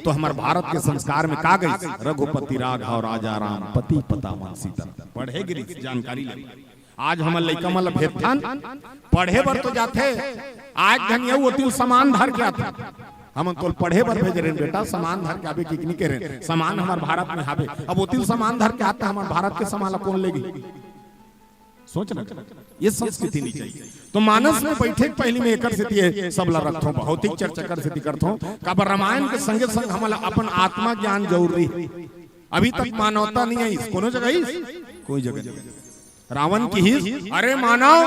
तो हमर भारत के संस्कार में का गइस? रघुपति राघव राजा राम, पति पता मन सीता। पढ़े गे रिहिस, जानकारी ले। आज हमर लइका मन ला भेजथन, पढ़े बर तो जाथे, आज घनी अउ ओती ल सामान धर के आथे। हमन तोल पढ़े बर भेजे रहेन बेटा, सामान धर के आबे कि नहीं कहे रहेन, सामान हमर भारत में हाबे। अब ओती ल सामान धर के आथे, हमर भारत के सामान ला कोन लेगी? सोच ना, ये संस्कृति नहीं चाहिए। तो मानस में बैठे के पहिली में एकर सेती ये सब ला रखथों, भौतिक चर्चा कर सेती करथों, काबर रामायण के संगे संग हमला अपन आत्मा ज्ञान जरूरी है। अभी तक मानवता नहीं आई, कोनो जगह आई? कोई जगह नहीं। रावण किहिस, अरे मानव,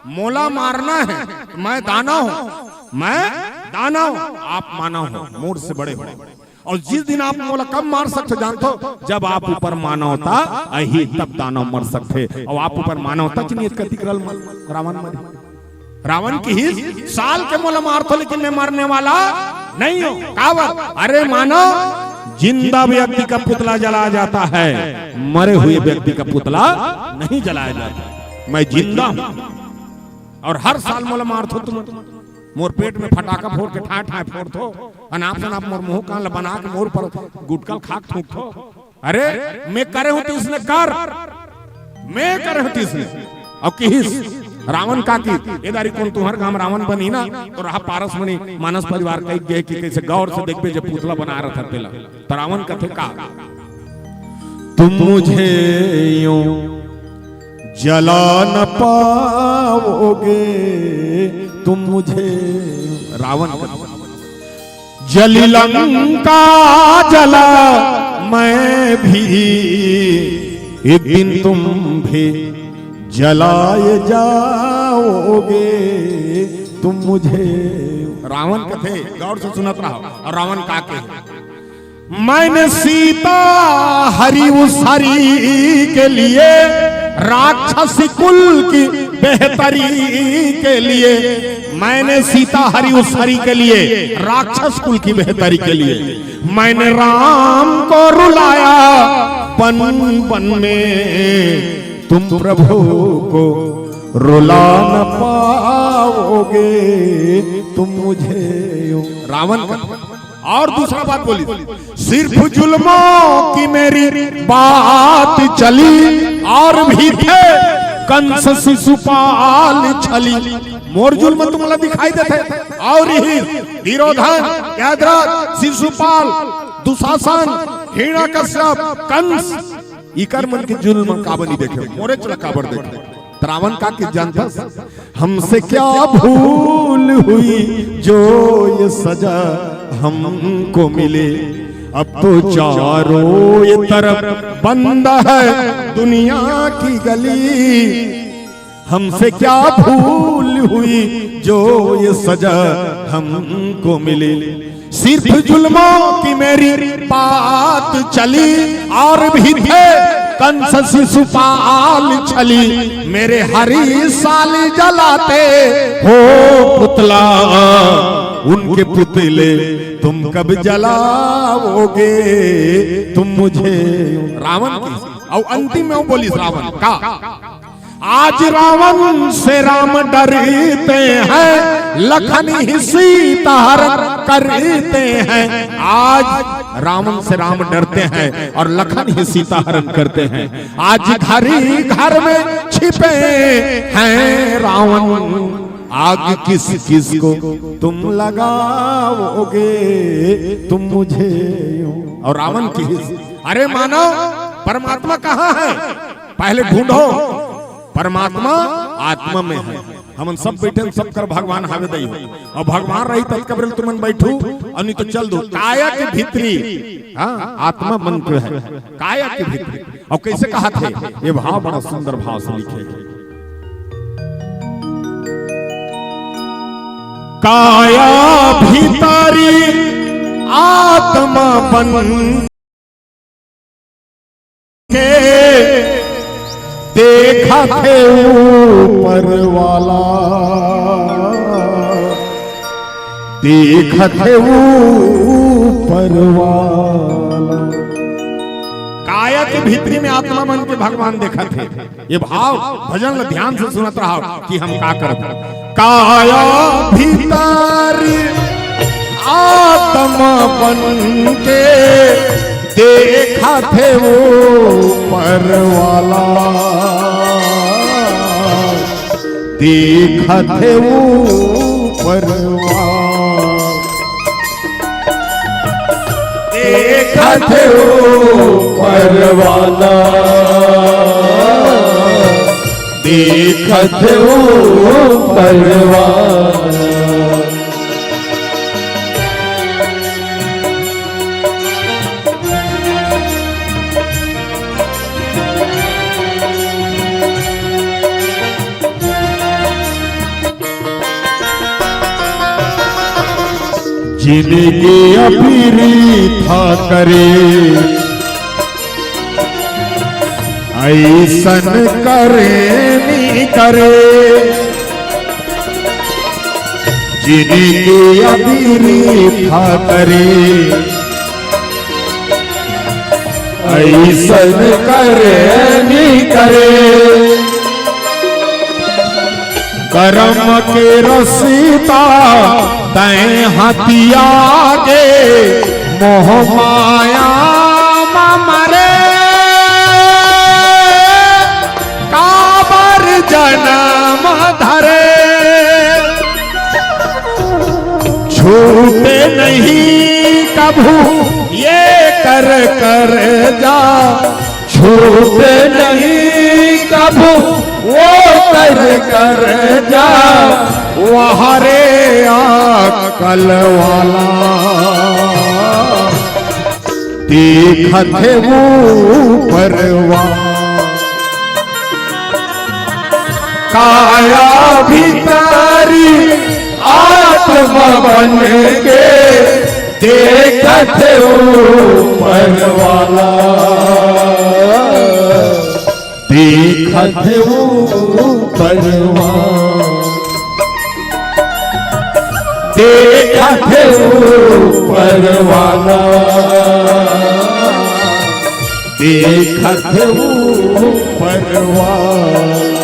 मोला मारना है, मैं दानव हूँ, मैं दानव, आप मानव हो, मोर से बड़े हो। अउ जिस दिन आप मोला कब मार सकथो जानथो? जब आप ऊपर मानवता आही, तब दानव मर सकथे। अउ आप ऊपर मानवता के नियत कतिक रल रावण मरे। रावण किहिस, साल के मोला मारथो, लेकिन मैं मरने वाला नहीं हूँ। काबर? अरे मानव, जिंदा व्यक्ति का पुतला जलाया जाता है, मरे हुए व्यक्ति का पुतला नहीं जलाया जाता। मैं जिंदा हूँ अउ हर साल मोला मारथो तुमन। मोर पेट में फटाका फोर के ठाँय ठाँय फोरथो, अनाप शनाप मोर मुँह कान ला बना के मोर ऊपर गुटका ल खा के थूकथो। अरे, मैं करे हूँ त इसने कर, मैं करे हूँ त इसने। अउ किहिस, रावण का किहिस, ए दारी कोन तुँहर गाँव रावण बनही ना, त रहा पारस मणि मानस परिवार कहि गे कि कइसे गौर से देखबे जब पुतला बना रहा था तेला। त रावण कथे का, तुम मुझे यूं जला न पाओगे, तुम मुझे, रावण कथे, जली लंका जला मैं भी, एक दिन तुम भी जलाए जाओगे, तुम मुझे। रावण कथे, गौर से सुनत रहो। अउ रावण का कहे, मैंने सीता हरी उस हरी के लिए, राक्षसी कुल की बेहतरी के लिए, मैंने सीता हरी उस हरी के लिए, राक्षस कुल की बेहतरी के लिए मैंने राम को रुलाया बन बन में। तुम प्रभु को रुला न पाओगे, तुम मुझे यूं। रावण का। और दूसरा बात बोली, सिर्फ जुल्मों की मेरी बात चली, और भी थे कंस शिशुपाल छली। मोर जुल्म तुमला दिखाई देथे, और ही दुर्योधन, यमराज, शिशुपाल, दुशासन, हिरण्यकश्यप, कंस, इकर मन के जुल्म काबर नहीं देखे, मोरेच ला काबर देखे। त रावण का किहिस जानथस, हमसे क्या भूल हुई जो ये सजा हमको मिली। अब तो चारों ये तरफ बंद है दुनिया की गली। हमसे क्या भूल हुई जो ये सजा हमको मिली। सिर्फ जुल्मों की मेरी बात चली, और भी थे कंस शिशुपाल छली। मेरे हरी साल जलाते हो पुतला, उनके पुतले तुम कब जलाओगे, तुम मुझे। रावण की, अउ अंतिम में वो बोलिस रावण का, आज रावण से राम डरते हैं, लखन ही सीता हरण करते हैं। आज रावण से राम डरते हैं और लखन ही सीता हरण करते हैं। आज घर ही घर में छिपे हैं रावण, आग किस किस को तुम लगाओगे, तुम मुझे यूं। और रावण की, अरे मानव, परमात्मा कहाँ है? पहले ढूंढो, परमात्मा आत्मा में है। हमन सब बैठे, सब कर भगवान हावे दई हो, और भगवान रही तब कबरे तुमन बैठू, और नहीं तो चल दो। काया के भीतरी, हाँ, आत्मा मन के है, काया के भीतरी। और कैसे कहा थे ये भाव, बड़ा सुंदर भाव से लिखे हैं। काया भीतरी आत्मा बन के देखत हे ऊपर वाला, देखत हे ऊपर वाला। काया के भीतरी में आत्मा मन के भगवान देखत हे। ये भाव भजन ल ध्यान से सुनत रहो कि हम का करत हन। काया भीतर आत्मा बन के देखत हे ऊपर वाला, देखत हे ऊपर वाला। देखत हे ऊपर वाला, देखत हे ऊपर वाला। जिनगी अभी वृथा करे, अइसन करे नी करे। जिनगी अभी वृथा करे, अइसन करे नी करे। करम के रसिता तैं हथिया गे, मोह माया म मरे, काबर जनम धरे। छूटे नहीं कभू ये कर कर जा, छूटे नहीं कभू वो कर कर जा, वह रे अक्ल वाला। देखत हे ऊपर वाला। काया भीतरी आत्मा बन के देखत हे ऊपर वाला, देखत हे ऊपर वाला। देखत हे ऊपर वाला, देखत हे ऊपर वाला।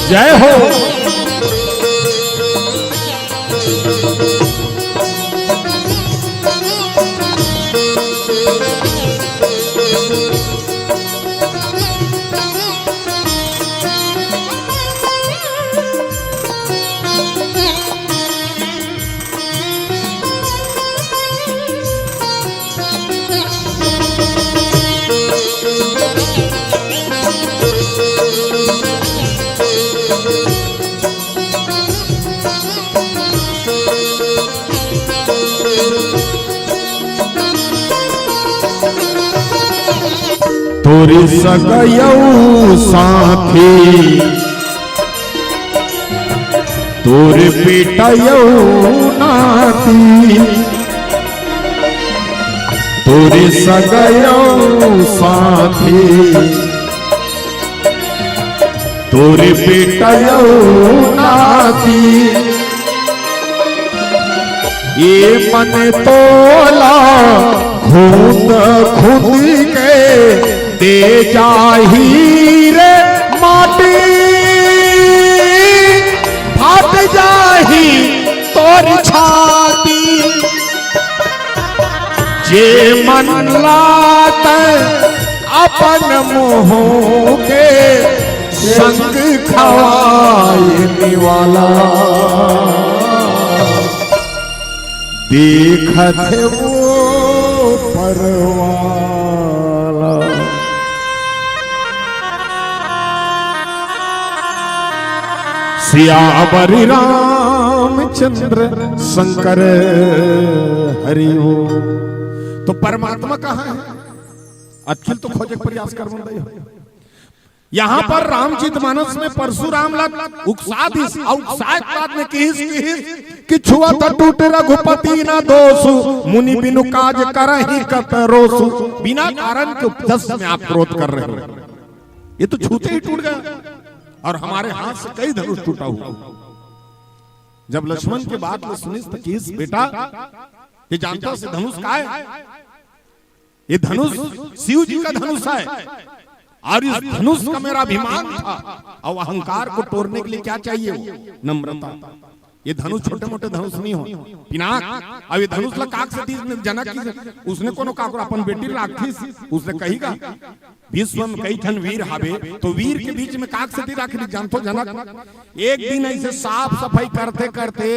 जय हो। तोर सगा अउ साथी, तोर बेटा अउ नाती, तोर सगा अउ साथी, तोर बेटा अउ नाती, ये मन तोला खुंद खुंद के दे जाही रे माटी, फाट जाही तोर छाती। जे मन ला तैं अपन मुंह के संग खवाए निवाला, देखत हे वो परवाला। सियावर रामचंद्र शंकर हरि ओम। तो परमात्मा कहाँ है? अतकिल तो खोजे के प्रयास कर बंदई हो। यहाँ पर रामचरित मानस में परशुराम ला उकसा दिस, अउ उकसाए के बाद में किहिस, किहिस कि छुअत टूट रघुपति ना दोसु, मुनि बिनु काज करहि कत रोसु। बिना कारण के उपजस में आप क्रोध कर रहे हो। ये तो छूते ही टूट गया, और हमारे हाथ से कई धनुष टूटा हुआ। जब लक्ष्मण के बात ला सुनिस तो किहिस, बेटा, ये जानता से धनुष का है? ये धनुष शिव जी का धनुष है, और इस धनुष का मेरा अभिमान था। और अहंकार को तोड़ने के लिए क्या चाहिए? वो नम्रता। ये धनुष छोटे मोटे धनुष नहीं हो, पिनाक। अब ये धनुष ला काग से दिस जनक की, उसने कोनो काकरो अपन बेटी राखिस, उसने कही गा, विश्व में कई ठन वीर हावे, तो वीर के बीच में काग से दिस राखिस, जानथो जनक? एक दिन ऐसे साफ सफाई करते करते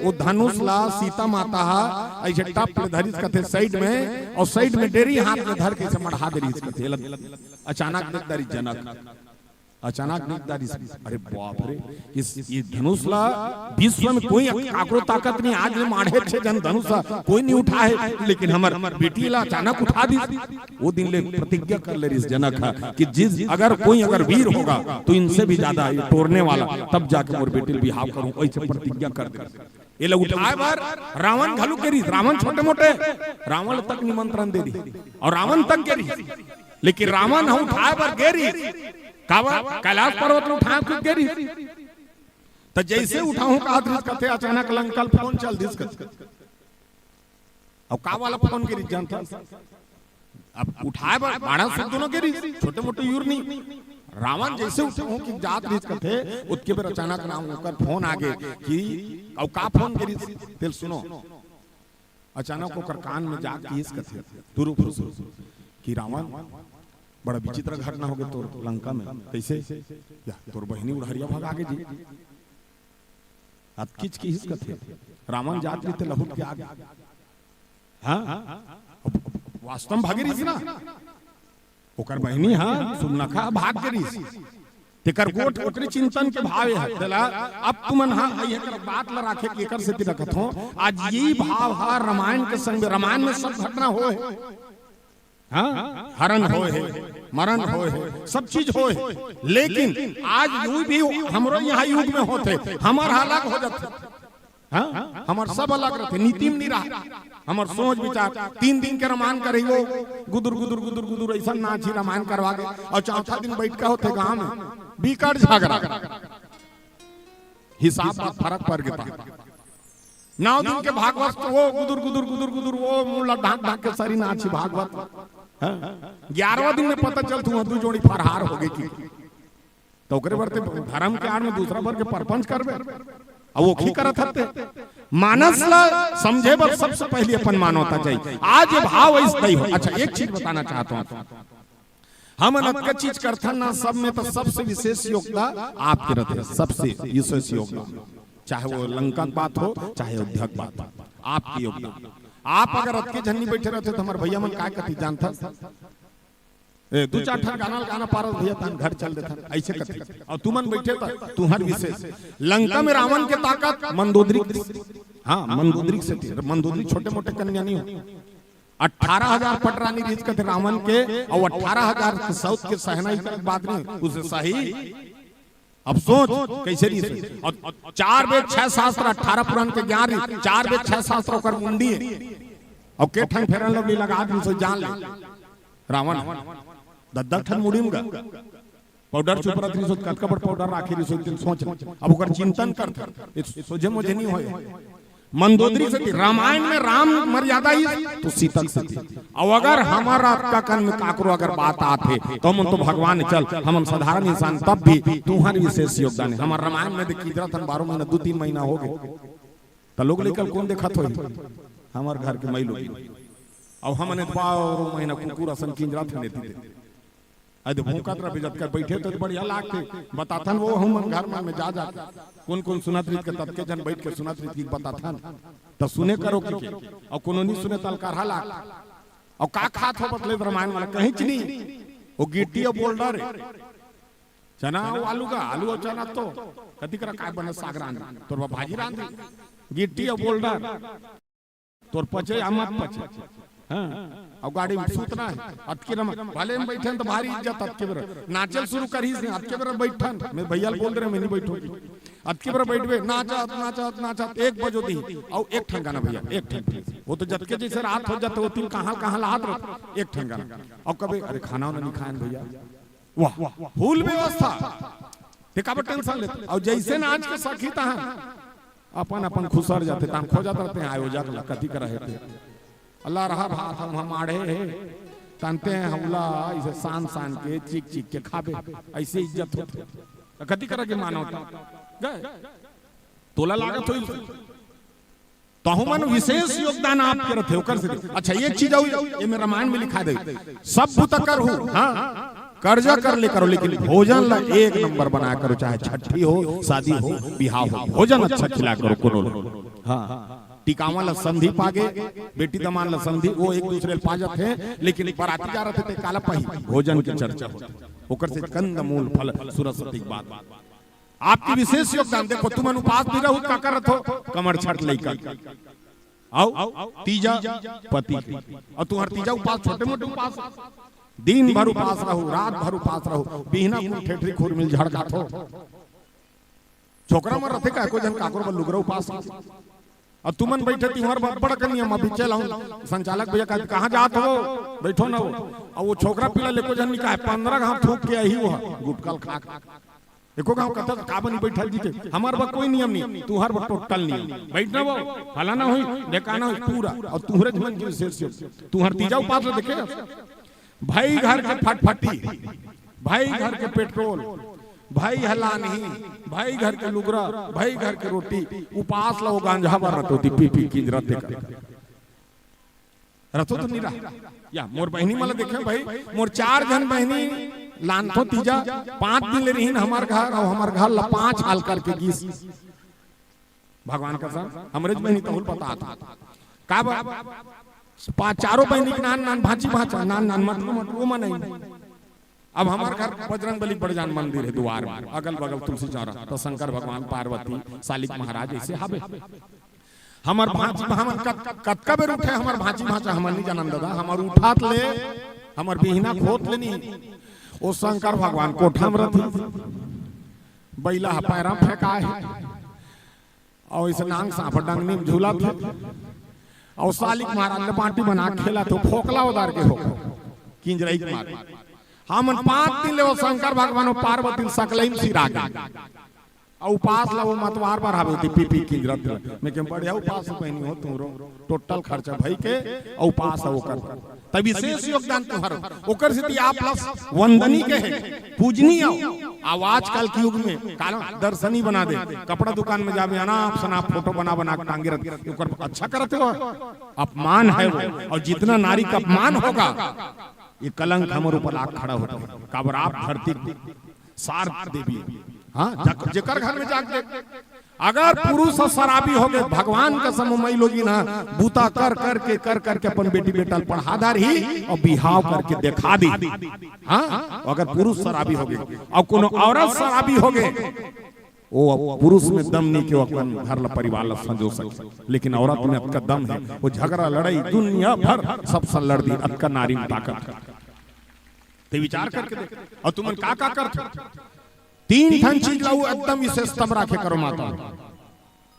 वो धनुष ला सीता माता हा ऐसे टप ले धरिस कथे साइड में, और साइड में डेरी हाथ में धर के ऐसे मढ़ा दे रहिस कथे। अचानक देख डारिस जनक, अचानक देख डारिस, अरे बाप रे, इस ये धनुष ला विश्व में कोई काकरो ताकत नहीं, आज ले माढ़े छे जन धनुष हा, कोई नहीं उठा है, लेकिन हमर बेटी ला अचानक उठा दिस। वो दिन ले प्रतिज्ञा कर ले रहिस जनक हा कि जिस, अगर कोई अगर वीर होगा तो इनसे भी ज्यादा ये टोरने वाला, तब जाके मोर बेटी ले बिहाव करूं, ऐसे प्रतिज्ञा कर दे। ये ला उठाए बर रावण घलो गे रहिस, रावण छोटे मोटे, रावण तक निमंत्रण दे रहिस, और रावण तक गे रहिस, लेकिन रावण ह उठाए बर गे रहिस, काबर? कैलाश पर्वत ला उठाए खुद गे रहिस। त जैसे उठाहूं कहत रहिस कथे, अचानक लंका ले फोन चल दिस कथे। अब का वाला फोन गे रहिस जानता? अब उठाए बर बाड़ा से दोनों गे रहिस, छोटे मोटे यूर नहीं। रावण जैसे उठाहूं कि जात रहिस कथे, ओतके बेर अचानक राम ओकर फोन आ गे कि, अब का फोन गे रहिस, तेला सुनो। अचानक ओकर कान में जा किहिस कथे, तुरुप हुसुर, कि रावण, बड़ा विचित्र घटना हो गे तोर लंका में। कैसे? या, तोर बहिनी उड़हरिया भगा गे जी। अतकिच किहिस कथे, रावण जात रहिस ते लहुट के आ गे। हाँ? वास्तव में भागे रहिस ना? ओकर बहिनी हा सुर्पनखा भाग गे रहिस। तेकर गोठ ओकरे चिंतन के भाव हे। तेला अब तुमन हा एकर बात ला राखे के एकर सेती रखत हो। आज ये भाव हा रामायण के संग, रामायण में सब घटना होय हे। हाँ, हरण होय हे, मरण होय हे, सब चीज होय हे। लेकिन आज यूं भी हमरो यहाँ युग में होथे, हमर हा अलग हो जाथे। हाँ, हमर सब अलग रहिथे, नीति में नहीं रहा। हमर सोच विचार, तीन दिन के रामायण करही वो, गुदुर गुदुर गुदुर गुदुर ऐसा नाच ही रामायण करवा के, और चौथा दिन बैठ के होथे गांव में बिकट झगड़ा, हिसाब बात फरक पड़ गे। नौ दिन के भागवत तो वो गुदुर गुदुर गुदुर गुदुर वो मुंह ला ढांक ढांक के सारी नाच ही भागवत। हाँ? ग्यारहवाँ दिन में पता चलथे वो दू जोड़ी फरहार हो गे कि तो ओकरे बर ते धर्म के आड़ में दूसरा बर के परपंच करबे, अब वो की करत हते। मानस ला समझे बर सबसे पहले अपन मानवता चाहिए। आज ये भाव ऐसे नहीं हो। अच्छा, एक चीज बताना चाहता हूँ, हमन अतका चीज करथन ना, सब में तो सबसे विशेष योगदान आपके रहिथे, सबसे विशेष योगदान, चाहे वो लंका के बात हो, चाहे अयोध्या के बात हो, आपके योगदान। आप अगर अतके झन नहीं बैठे रहिते तो हमर भैया मन काय कथी जानथस? ए, दू चार ठन गाना गाना पारस भैया तहन घर चल देथन, ऐसे कथे। और तुमन बैठे त तुहर विशेष। लंका में रावण के ताकत मंदोदरी के, हाँ, मंदोदरी के सेती, मंदोदरी छोटे मोटे कन्या नहीं हो। अठारह हजार पटरानी रहिस कथे रावण के, और अठारह हजार के सौत के सहना ही बात नहीं, उसे सही। अब सोच कैसे रहिस। और चार वेद छह शास्त्र अठारह पुराण के ज्ञान रहिस, चार वेद छह शास्त्र ओकर मुंडी हे। और के ठन Fair and Lovely लगा दिस, जान ले। रावण दद्दा ठन मुड़ी में गा पाउडर चुपरत रहिस, कतका बड़ पाउडर राखे रहिस, तेन सोच ले। अब ओकर चिंतन करथे, सोझे मोझे नहीं होय। मंदोदरी से थी। रामायण में राम मर्यादा ही तो सीता के सेती। अउ अगर हमर अतका कन में काकरो अगर बात आथे, तो हमन तो भगवान चल, हमन साधारण इंसान, तब भी तुम्हर विशेष योगदान हे। हमर रामायण में देख, किंजरत हन बारह महीना, दू तीन महीना हो गे, त लोग लइका ल कोन देखत होही? हमर घर के मई लोग। अउ हमन ए बारह महीना कुकुर असन किंजरत हन एती ते। अदे भौंकत रहिबे, जतका बइठे त बढ़िया लागथे। बताथन वो हमन घर मन में जा जा के। कोन कोन सुनत रहिथे, ततके झन बइठ के सुनत रहिथे, बताथन। त सुने करो कि के। अउ कोनो नी सुने त अलकरहा लाग। अउ का खात हो बतले रामायण वाला? कहींच नी। वो गिट्टी अउ बोल्डर हे। चना अउ आलू का, आलू अउ चना तो। कति करा काय बने, साग रांध। तोर बर भाजी रांध। गिट्टी अउ बोल्डर। तोर पचे या मत पचे। हाँ। अउ गाड़ी में सूतना हे। अतके रमा, भले में बइठन त भारी इज्जत, अतके बेर। नाचे ल शुरू करिस ने, अतके बेर बइठन। मैं भैया ल बोल रहे, मैं नी बइठों। अतके बेर बइठबे, नाचत, नाचत, नाचत, एक बजो दी। अउ एक ठन गाना भैया, एक ठन please। वो तो जतके जइसे रात हो जाथे, वो तीन कहाँ, कहाँ लात रहे, एक ठन गाना। अउ कबे, "अरे खाना वाना नी खाएन भैया।" वाह, full व्यवस्था। ते काबर tension लेते? अउ जइसे नाच के सखी तहाँ अपन अपन खुसर जाथे, तहाँ खोजत रहिथे आयोजक ला, कति करा हे ते। अल्लाह रहा भात हम, हम आड़े हे, तनते हैं हौला, इसे सान सान के, चीख चीख के खाबे, अइसे इज्जत होथे। त कति करा के मानवता? गए। तोला लागत होही। तहु मन विशेष योगदान आपके रथे, ओकर से। अच्छा, एक चीज अउ, एमे रामायण में लिखा दे, सब बुता करहू, हाँ, कर्जा कर ले करो, लेकिन भोजन ला एक नंबर बनाया करो, चाहे छट्ठी हो, शादी हो, बिहाव हो, भोजन अच्छा खिलाया करो कोनो ला। हाँ, टिकावा ला संधि पागे, बेटी दमांद ला संधि, वो एक दूसरे ला पा जाथे, लेकिन बराती जा रथे ते काला पाही, भोजन के चर्चा होथे, ओकर से कंद मूल फल सुरसती के बात। आपके विशेष योगदान। देखो, तुमन उपास भी रहू, का करत हो? कमर छठ लइका। अउ तीजा पति के। अउ तुम्हर तीजा उपास, छोटे मोटे उपास, दिन भर उपास रहू, रात भर उपास रहू, बिहना कुन ठेठरी खुरमी ल झड़ खात हो। छोकरा मन रथे का, एको झन काकरो बर लुगरा उपास। अउ तुमन बइठे, तिहार बर बड़ कन नियम। अभी चल आऊं, संचालक भैया कहा, "कहाँ जात हो?" बइठो ना वो। अउ वो छोकरा पिला ल एको झन निकाय, पंद्रह घांव थूक के आही वो ह, गुटका ल खा के। एको घांव कथा का बनी बइठा जीते, हमर बर कोई नियम नहीं, तुहर बर total नियम। बइठना वो, फलाना होई, ढेकाना होई, पूरा। अउ तुहरे मन के विशेष, तुहर तीजा उपास ल देखे, भाई घर के फटफटी, भाई घर के पेट्रोल, भाई हलानही, भाई घर के लुगरा, भाई घर के रोटी, उपास ला वो गांजा बर रतोती पी पी किंजरत देखा। रथो तो नहीं रहा। या मोर बहिनी मन ला देखे भाई, मोर चार झन बहिनी लानथो तीजा, पांच दिन ले रहिन हमर घर, अउ हमर घर ला पांच हाल करके गीस। भगवान कसम, हमरे बहिनी तहुल बतात। का बा? पांच, चारों बहिनी के नान नान भांची भांचा, नान नान मटरू मटरू, वो मन आई। अब हमर घर बजरंग बली बड़जान मंदिर हे दुवार में, अगल बगल तुलसी चौरा, त शंकर भगवान, पार्वती, सालिक महाराज अइसे हाबे। हमर भांची, हमन कत-, कतका बेर उठे, हमर भांची भांचा, हमन नहीं जानन दादा, हमर उठात ले, हमर बिहना खोत ले नहीं। ओ शंकर भगवान कोठा में रथी, बइला ह पैरा फेंकाय हे, अउ अइसे नांग सांप डंगनी में झूलत हे, अउ सालिक महाराज ले बांटी बना के खेलत हो, फोकला उदार के हो, किंजरई के मारे। हमन पांच दिन ले वो शंकर भगवान अउ पार्वती ल सकलई में सिरा गे। अउ उपास ला वो मतवार बर हावे, ओती पी पी किंजरत हे। मैं कहें, "बढ़िया उपास हो बहिनी हो, तुमरो total खर्चा भई के, अउ उपास हे ओकर।" तब विशेष योगदान तुम्हारो, ओकर सेती आप ला वंदनी कहे, पूजनीय हो। अउ आजकल के युग में काला दर्शनी बना दे, कपड़ा दुकान में जाबे, अनाप शनाप फोटो बना बना के टांगे रहते, ओकर अच्छा करत हो, अपमान हे वो। अउ जितना नारी का अपमान होगा, ये कलंक हमर ऊपर आके खड़ा होथे। काबर आप धरती सार देवी। हाँ, जक-, जेकर घर में जाके देख, अगर पुरुष ह शराबी हो गे, भगवान कसम मई लोगिन ह, बूता कर कर के, कर कर के अपन बेटी बेटा ल पढ़ा डारही अउ बिहाव करके देखा दी। हाँ, अगर पुरुष शराबी हो गे अउ कोनो औरत शराबी हो गे, वो पुरुष में दम नहीं के वो अपन घर ला परिवार ला संजो सके, लेकिन औरत में अतका दम हे, वो झगड़ा लड़ाई दुनिया भर सबसे लड़ दी, अतका नारी में ताकत हे। ते विचार करके देख। अउ तुमन का का करथो? तीन ठन चीज ला वो एकदम विशेषतम राखे करो माता।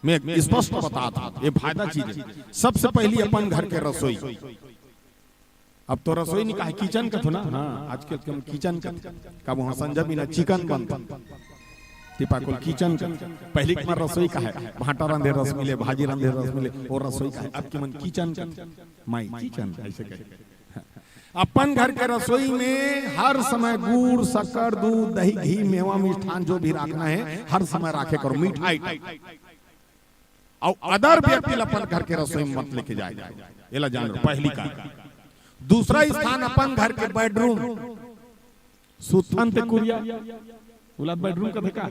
मैं स्पष्ट बतात हूं, ये फायदा चीज हे। सबसे पहली अपन घर के रसोई। अब तो रसोई नहीं कहे, kitchen कथो ना। हाँ, आजकल के हम kitchen कथो। कब वहां संजय बिना chicken बनता। तिपाकुल किचन कर। पहिली के मन रसोई कहे, भांटा रंधे रस मिले, भाजी रंधे रस मिले, वो रसोई कहे। अब के मन किचन कर, माई किचन ऐसे कहे। अपन घर के रसोई में हर समय गुड़, शक्कर, दूध, दही, घी, मेवा, मिष्ठान जो भी रखना है, हर समय राखे करो, मिठाई। अउ अदर व्यक्ति ला अपन घर के रसोई में मत लेके जाए, एला जान लो, पहिली का। दूसरा स्थान अपन घर के बेडरूम, सुथन ते कुरिया, ओला बेडरूम कथे का?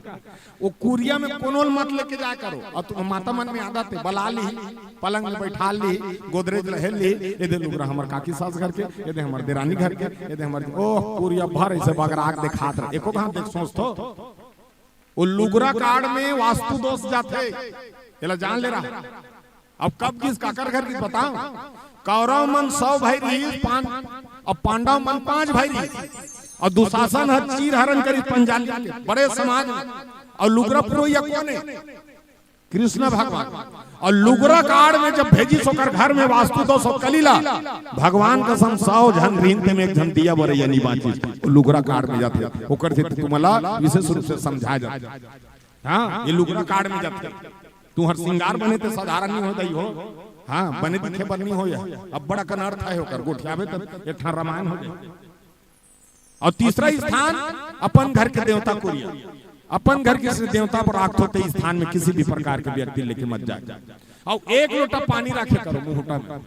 वो कुरिया में कोनो ल मत लेके जाए करो। अउ तुम माता मन में आदत हे, बला ली, पलंग में बैठा ली, गोदरेज लहे ली, ये दे लुगरा हमर काकी सास घर के, ये दे हमर देरानी घर के, ये दे हमर, ओह, कुरिया भर ऐसे बगराक देखात रहे। एको घात देख सोच तो, वो लुगरा काड़ में वास्तु दोष जाथे, एला जान ले रहा। अब कब किस काकर घर की बताओ? कौरव मन सौ भाई रहिस, पांच, अब पांडव मन पांच भाई रहिस, अउ दुशासन हर चीर हरण करिस पंचाली के बड़े समाज में। अउ लुगरा पुरोहिया कोन हे? कृष्ण भगवान। अउ लुगरा काड़ में जब भेजिस ओकर घर में वास्तु दोष अउ कलीला, भगवान कसम सौ झन रहिन तेमे एक झन दिया बरइया नी बांचिस। लुगरा काड़ में जाथे, ओकर से तुमला विशेष रूप से समझाए जाथे। हाँ, ये लुगरा काड़ में जाथे। तुहर सिंगार बने ते साधारण नहीं हो दई हो। हाँ, बने दिखे बर नहीं हो या। अब बड़ा कन अर्थ है ओकर, गोठियाबे तब एक ठा रामायण हो जाए। अउ तीसरा स्थान अपन घर के देवता कुरिया। अपन घर के देवता पर राखथो ते स्थान में किसी भी प्रकार के व्यक्ति लेके मत जाए। अउ एक लोटा पानी राखे करो मुहूटा में।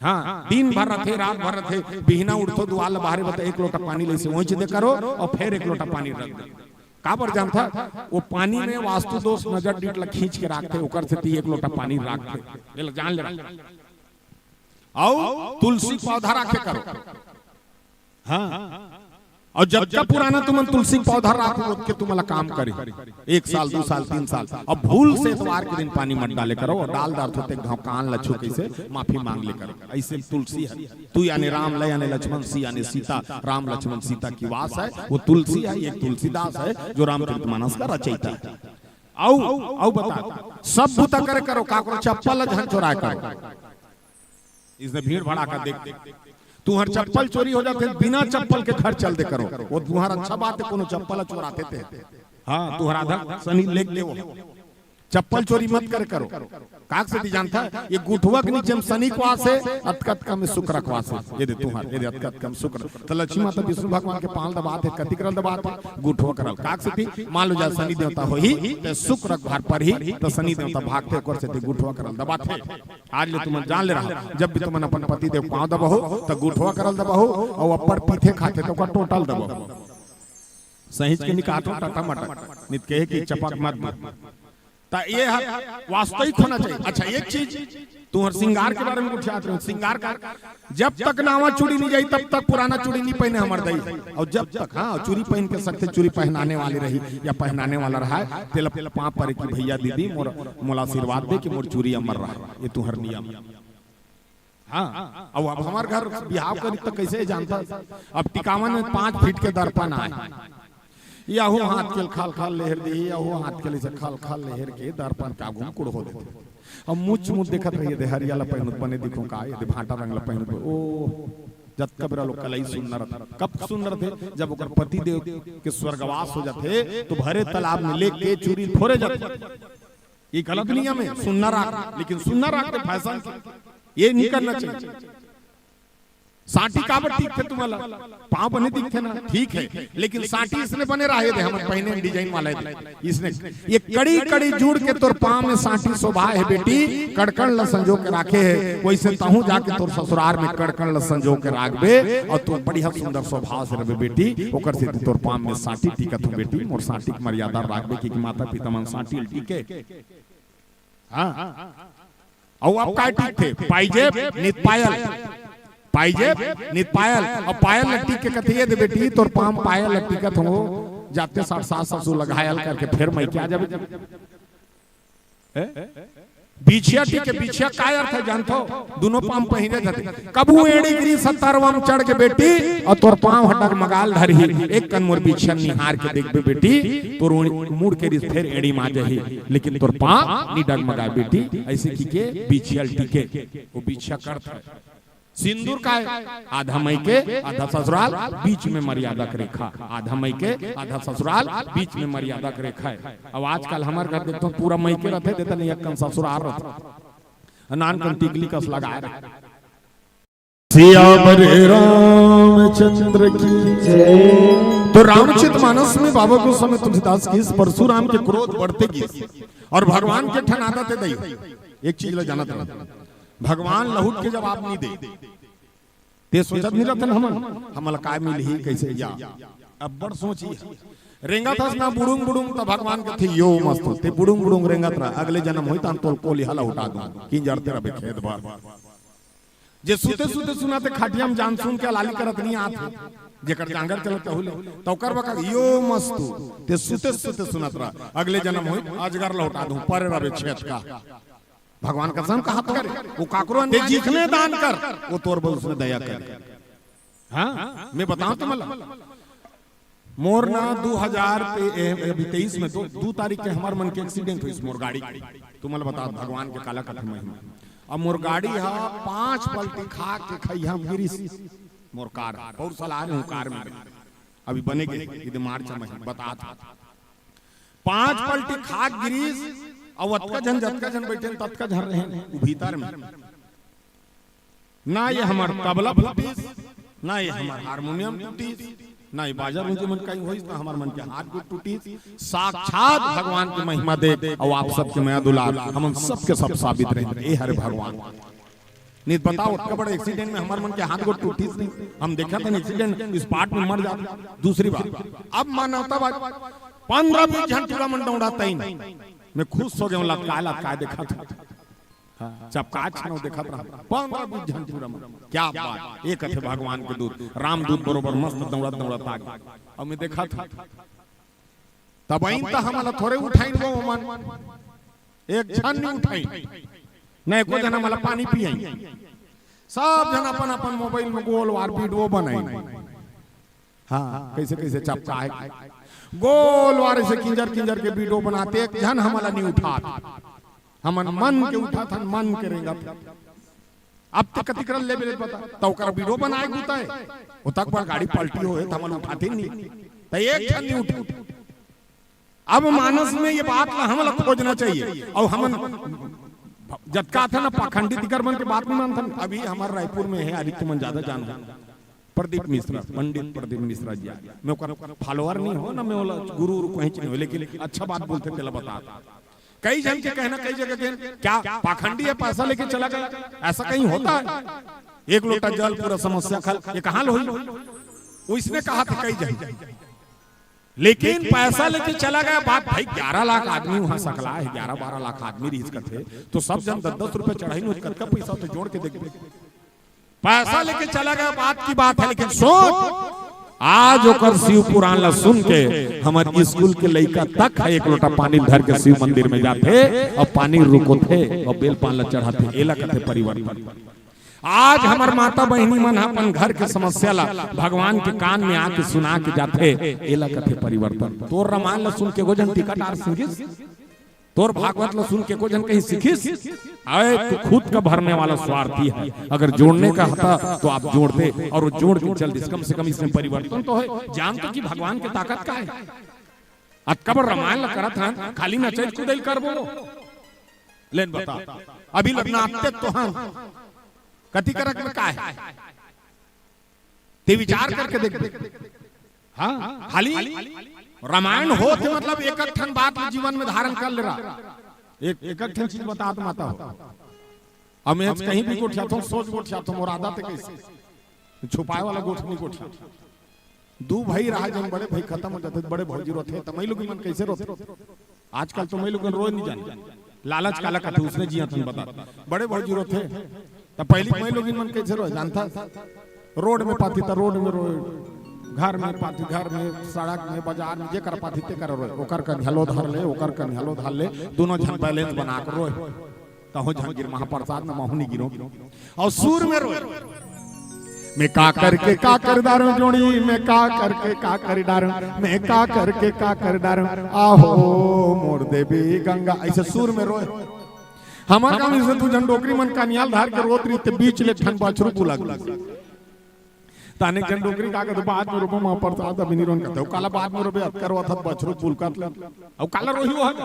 हाँ, दिन भर रथे, रात भर रथे, बिहना उठथो दुआर ल बाहरे बता, एक लोटा पानी ले से ओंच दे करो अउ फेर एक लोटा पानी रख दे। काबर जानथा? वो पानी में वास्तु दोष नजर डीठ ल खींच के राखथे, ओकर सेती एक लोटा पानी राखथे। एला जान ले रहा। अउ तुलसी पौधा राखे करो। हाँ। अउ जतका पुराना तुमन तुलसी पौधा राखो, ओतके तुमला काम करे। एक साल, दू साल, तीन साल। अब भूल से एतवार के दिन पानी मत डाले करो, अउ डाल डारथो ते घाव कान ल छू के से माफी मांग ले करो। ऐसे तुलसी है, तू यानी राम ल यानी लक्ष्मण, सी यानी सीता, राम लक्ष्मण सीता की वास है, वो तुलसी है, एक तुलसीदास है जो रामचरितमानस का रचयिता है। अउ, अउ बता, सब बूता करे करो, काकरो चप्पल ल झन चोराए करो। इसने भीड़ भड़ाका देख, तुहर चप्पल चोरी हो जाथे, बिना चप्पल के घर चल दे करो। वो तुहर अच्छा बात है, कोनो चप्पल चोराथे ते। हाँ, तुहर आधा सनी लेग देवो। चप्पल चोरी मत करे करो। काक सेती जानथा? ये गुठवा के नीचे में सनी के वास हे, अतका अतका में शुक्र के वास हे। ये दे तुहर, ये दे अतका अतका में शुक्र। त लक्ष्मी माता विष्णु भगवान के पांव ल दबाथे, कति करल दबाथे? गुठवा करल। काक सेती? मान लो जा सनी देवता होही, त शुक्र के भार परही, त सनी देवता भागथे, ओकर सेती गुठवा करल दबाथे। आज ले तुमन जान ले रहा, जब भी तुमन अपन पति देव पांव दबहो, त गुठवा करल दबहो, अउ अब्बड़ पीथे खाथे त ओकर टोटल दबहो। सहिंच के निकालथो टटा मटक, नित कहे कि चपक मत दे। त ये ह वास्तविक होना चाहिए। अच्छा, एक चीज तुहर सिंगार के बारे में गोठियात रहे, सिंगार का जब तक नावा चूड़ी नहीं जाई, तब तक पुराना चूड़ी नहीं पहने हमर दई। अउ जब तक, हाँ, चूड़ी पहन के सकथे, चूड़ी पहनाने वाली रही या पहनाने वाला रहा है, तेला पांव परे कि भैया दीदी मोर, मोला आशीर्वाद दे कि मोर चूड़ी अमर रहा, ये तुहर नियम। हाँ, अब, अब हमर घर बिहाव करी त कैसे जानथा? अब टिकावन में पांच फीट के दर्पण आए, यहू हाथ के खल खल लेहर दे, यहू हाथ के ले से खल खल लेहर के दर्पण का घूम कुड़ हो देथे। अब मुच मुच देखत रहिए दे, हरिया ला पहनुत बने दिखो का, ये दे भांटा रंग ला पहनुत बने। ओ, जतका बेरा लोग कलाई सुन्नर रथे, कब सुन्नर रथे? जब ओकर पति देव के स्वर्गवास हो जाथे, तो भरे तालाब में लेके चूरी फोरे जाथे। ये गलत नियम है, सुन्नर राख, लेकिन सुन्नर राख के फैशन के, ये नहीं करना चाहिए। सांटी काबर टीकथे तुम्हाला? पांव बने दिखथे ना, ठीक है, लेकिन सांटी इसने बने रहे दे, हमर पहिने डिजाइन वाला है दे। इसने ये कड़ी कड़ी जुड़ के तोर पांव में सांटी शोभा है बेटी, कड़कड़ ल संजो के राखे है, वैसे तहूं जाके तोर ससुरार में कड़कड़ ल संजो के राखबे, अउ तू बढ़िया सुंदर स्वभाव से रहबे बेटी, ओकर से तोर पांव में सांटी टीकत हो बेटी, मोर सांटी के मर्यादा राखबे, कि माता पिता मन सांटी ल टीके। हाँ। अउ अब काय टीकथे? पाइजेब, नित पायल। पाइजेब, नित पायल। अउ पायल ल टीक के कथे, ये दे बेटी, तोर पांव पायल ल टीकत हो। जाते साठ सास ससुर ल घायल करके फेर मइके आ जाबे। हैं? बिछिया टीके, बिछिया काय अर्थ है जानथो? दुनो पांव पहिरे जाथे। कभू एड़ी गिरी सत्तरवा म चढ़ के बेटी, अउ तोर पांव ह डगमगाल धरही। एक कन मोर बिछिया निहार के देखबे बेटी, तोर उड़-, मुड़ के रिस फेर एड़ी मा जाही, लेकिन तोर पांव नी डगमगाय बेटी। ऐसे की के बिछिया ल टीके, वो बिछिया करत है। सिंदूर काय? आधा मइके, आधा ससुराल, बीच में मर्यादा के रेखा। आधा मइके, आधा ससुराल, बीच में मर्यादा के रेखा हे। अब आजकल हमर घर देखथव, पूरा मइके रथे, देता नहीं, एक कन ससुराल रथे, नान कन टिकली कस लगाए रथे। सियावर रामचंद्र की जय। तो रामचरित मानस में बाबा गोस्वामी तुलसीदास की इस परशुराम के क्रोध बढ़ते गिस और भगवान के ठन आदत हे दई, एक चीज ला जानत रह, भगवान लहुट के जवाब नहीं दे। ते सोचत नहीं रहते हमन, हमला काय मिलही, कैसे या? अब्बड़ सोची। रेंगत हस ना बुड़ुंग बुड़ुंग, त भगवान कथे, "यो मस्त, ते बुड़ुंग बुड़ुंग रेंगत रह, अगले जन्म होई, त हम तोल कोलिहा ला उठा दूं, किंजरते रहबे खेत भर।" जे सुते सुते सुनत हे, खटिया में जान सुन के लाली करत नहीं आत हे, जेकर जांगर चलत कहू ले, त ओकर बका, "यो मस्त, ते सुते सुते सुनत रह, अगले जन्म होई, अजगर ला उठा दूं, परे रहबे छेत का।" भगवान कसम कहा तो करे, वो काकरो ते जितने दान कर, वो तोर बर उसने दया करे। हाँ, मैं बताऊं तुमला, मोर ना दू हजार पे, ए, अभी तेईस में दो, दू तारीख के हमर मन के एक्सीडेंट होइस मोर गाड़ी के। तुमला बता भगवान के काला कथे महिमा। अब मोर गाड़ी हा पांच पलटी खा के खइहा म गिरिस। मोर कार, पौर साल आ रहे हूँ कार में, अभी बने के इधर मार्च में बतात हूँ। पांच पलटी खा के गिरिस, अउ अतका झन, जतका झन बैठे ततका झन रहे उ भीतर में। ना ये हमर तबला फूटिस, ना ये हमर हारमोनियम टूटिस, ना ये बाजा रूंजे मन कहीं होइस, ना हमर मन के हाथ गोड़ टूटिस। साक्षात भगवान के महिमा देख, अउ आप सबके मया दुलार, हमन सबके सब साबित रहे, ए हरे भगवान। नहीं बताओ, अतका बड़ा एक्सीडेंट में हमर मन के हाथ गोड़ टूटिस नहीं। हम देखा था एक्सीडेंट, स्पॉट में मर जाता। दूसरी बात, अब मानवतावाद, पंद्रह बीस झन टूरा मन दौड़ात हे, मैं खुश हो गया हूँ, लतकाए लतकाए देखा था। हाँ, चपका छनौ देखत रहा, पंद्रह बीस झन टूरा मन। क्या बात, एक थे भगवान के दूत, रामदूत बरोबर मस्त दौड़त दौड़त आ गए। अउ मैं देखत हंव, तब आइन त हमला थोरे उठाइन वो मन, एक झन नहीं उठाइन, न एको झन हमला पानी पियाइन। सब झन अपन अपन मोबाइल में गोल वार वीडियो बनाइन। हाँ, कैसे कैसे चपका हे, गोल वार से किंजर किंजर के वीडियो बनात हे, एक झन हमला नहीं उठात। हमन मन के उठाथन, मन के रेंगत। अब ते कतिक रन लेबे ले बता, त ओकर वीडियो बनाए गुता हे, ओ तक पर गाड़ी पलटी होए, त हमन उठाते नहीं, त एक झन नहीं उठे। अब मानस में ये बात ला हमला खोजना चाहिए। अउ हमन जतका थे ना पाखंडी तिकर मन के बात नहीं मानथन। अभी हमर रायपुर में हे, अभी तुमन ज्यादा जानो, प्रदीप मिश्रा, पंडित प्रदीप मिश्रा जी, मैं ओकर फॉलोअर नहीं हंव ना, मैं ओला गुरु उरु कहीं नहीं हंव, लेकिन अच्छा बात बोलथे तेला बता। कई झन के कहना, कई जगह के, "क्या पाखंडी है, पैसा लेके चला गया, ऐसा कहीं होता है? एक लोटा जल पूरा समस्या खल, ये कहाँ लो ही?" वो इसने कहा था कई झन, लेकिन पैसा लेके चला गया। बात भाई, ग्यारह लाख आदमी वहां सकला है, ग्यारह बारह लाख आदमी रहिस कथे, तो सब झन दस दस रुपए चढ़ाइन, कतका पैसा होथे जोड़ के देख। पैसा लेके चला गया, बात की बात है, लेकिन सोच, आज ओकर शिव पुराण ला सुन के हमर स्कूल के लइका तक ह एक लोटा पानी धर के शिव मंदिर में जाथे अउ पानी रुकोथे अउ बेल पान ला चढ़ाथे। एला कथे परिवर्तन। आज हमर माता बहिनी मन ह अपन घर के समस्या ला भगवान के कान में आके सुना के जाथे, एला कथे परिवर्तन। तोर रामायण ला सुन के एको झन टीका डार सिंगिस? तोर भागवत ला सुन के एको झन कहीं सिखिस? अरे, तू खुद का भरने वाला स्वार्थी है। अगर जोड़ने का होता तो आप जोड़ते, और वो जोड़ के चल दिस। कम से कम इसमें परिवर्तन तो है। जान तो कि भगवान के ताकत का है। अतका बड़ रामायण ला करत हन, खाली नचई कुदई करबो। लेन बता, अभी लगना आते तो हम कति करक में का है? ते विचार करके देख। हाँ, खाली रामायण होत हे, मतलब एक एक ठन बात ल जीवन में धारण कर ले रहा। एक, एक एक ठन चीज बतात माता हो। अब मैं कहीं भी गोठियाथंव, सोच गोठियाथंव, मोर आदत हे कैसे छुपाए वाला गोठ नहीं गोठियाथंव। दू भाई रहा, जब बड़े भाई खतम हो जाथे, बड़े भौजी रोथे, त मई लोगिन मन कैसे रोथे? आजकल तो मई लोगिन रोए नहीं जाने, लालच काला कथे, उसने जिया तन बता। बड़े भौजी रोथे, त पहिली मई लोगिन मन कैसे रोए जानथा? रोड में पाथी त रोड में रोए, घर में पाथी घर में, सड़क में, बाजार में, जेकर पाथी तेकर रोए। ओकर कन हलो धर ले, ओकर कन हलो धर ले, दोनों झन बैलेंस बना के रोए। तहूं झन गिर महाप्रसाद न महूं नहीं गिरों। अउ सुर में रोए, मैं का करके का कर डारूं जोड़ी, मैं का करके का कर डारूं, मैं का करके का कर डारूं, आहो मोर देवी गंगा। ऐसे सुर में रोए। हमर गांव में से दू झन डोकरी मन कनियाल धार के रोत रहिस ते बीच ले एक ठन बछरू बुलक गिस। त अनेक झन डोकरी का कथे, "बाद में रोबो मां प्रसाद, अभी नहीं रोन।" कथे, "काला बाद में रोबे, अतका रोत हस बछरू बुलकत ले। अउ काला रोही वो हवे।"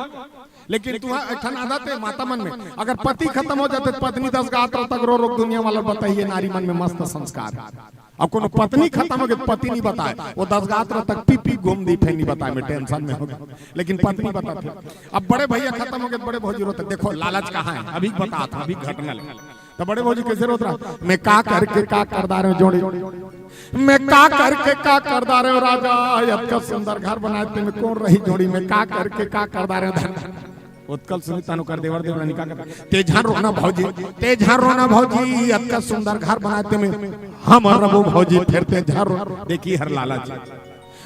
लेकिन तुंहर एक ठन आदत हे माता मन में, अगर पति खतम हो जाथे त पत्नी दस गात रहिथे, रो रो दुनिया वाला बताही, नारी मन में मस्त संस्कार हे। अब कोनो पत्नी खतम होगे त पति नहीं बताय, वो दस गात रहिथे, पी पी घूम दिही, फेर नहीं बताय, मैं टेंशन में होगे, लेकिन पत्नी बताथे। अब बड़े भैया खतम होगे त बड़े भौजी रोथे, देखो लालच कहां हे, अभी बतात हंव, अभी घटना ले। त बड़े भौजी कइसे रोत रहिस, "मैं का करके का कर डारेंव जोड़ी, मैं का करके का कर डारेंव राजा, अतका सुंदर घर बनाय तेमे कोन रही जोड़ी, मैं का करके का कर डारेंव धन।" ओतका ल सुनिस तहान ओकर देवर देवरानी का कथे, "ते झन रोना भौजी, ते झन रोना भौजी, अतका सुंदर घर बनाय तेमे हमन रबो भौजी, फेर ते झन रो।" देखी हर लालच।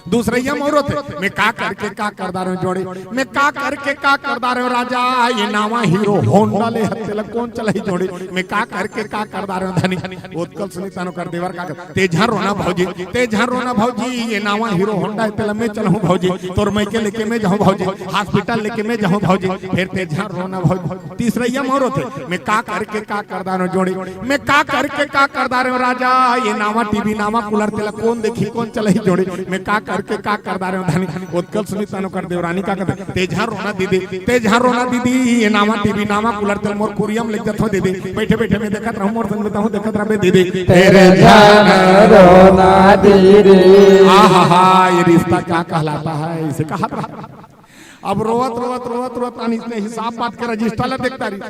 दूसरइया म रोथे, "मैं का करके का कर डारेंव जोड़ी, मैं का करके का कर डारेंव राजा, ये नावा हीरो होंडा ले हस तेला कोन चलाही जोड़ी, मैं का करके का कर डारेंव धनी।" ओतका ल सुनिस तहान ओकर देवर का कथे, "ते झन रोना भौजी, ते झन रोना भौजी, ये नावा हीरो होंडा हे तेला मैं चलाहूं भौजी, तोर मइके लेके मैं जाहूं भौजी, हॉस्पिटल लेके मैं जाहूं भौजी, फेर ते झन रोना भौजी।" तीसरइया म रोथे, "मैं का करके का कर डारेंव जोड़ी, मैं का करके का कर डारेंव राजा, ये नावा टीवी नावा कूलर तेला कोन देखही कोन चलाही जोड़ी, मैं का करके का कर डारेंव धनी।" ओतका ल सुनिस तहान ओकर देवरानी का कथे, "ते झन रोना दीदी, ते झन रोना दीदी, ये नावा टीवी नावा कूलर तेला मोर कुरिया म लेके जाथंव दीदी, बइठे बइठे मैं देखत रहूं, मोर संग में तहूं देखत रहबे दीदी।" तेरे झन रोना दीदी। आहा हा, ये रिश्ता क्या कहलाता है, इसे कहा था। अब रोवत रोवत रोवत रोवत अनिस ने हिसाब बात के रजिस्टर ला देखत रहिस।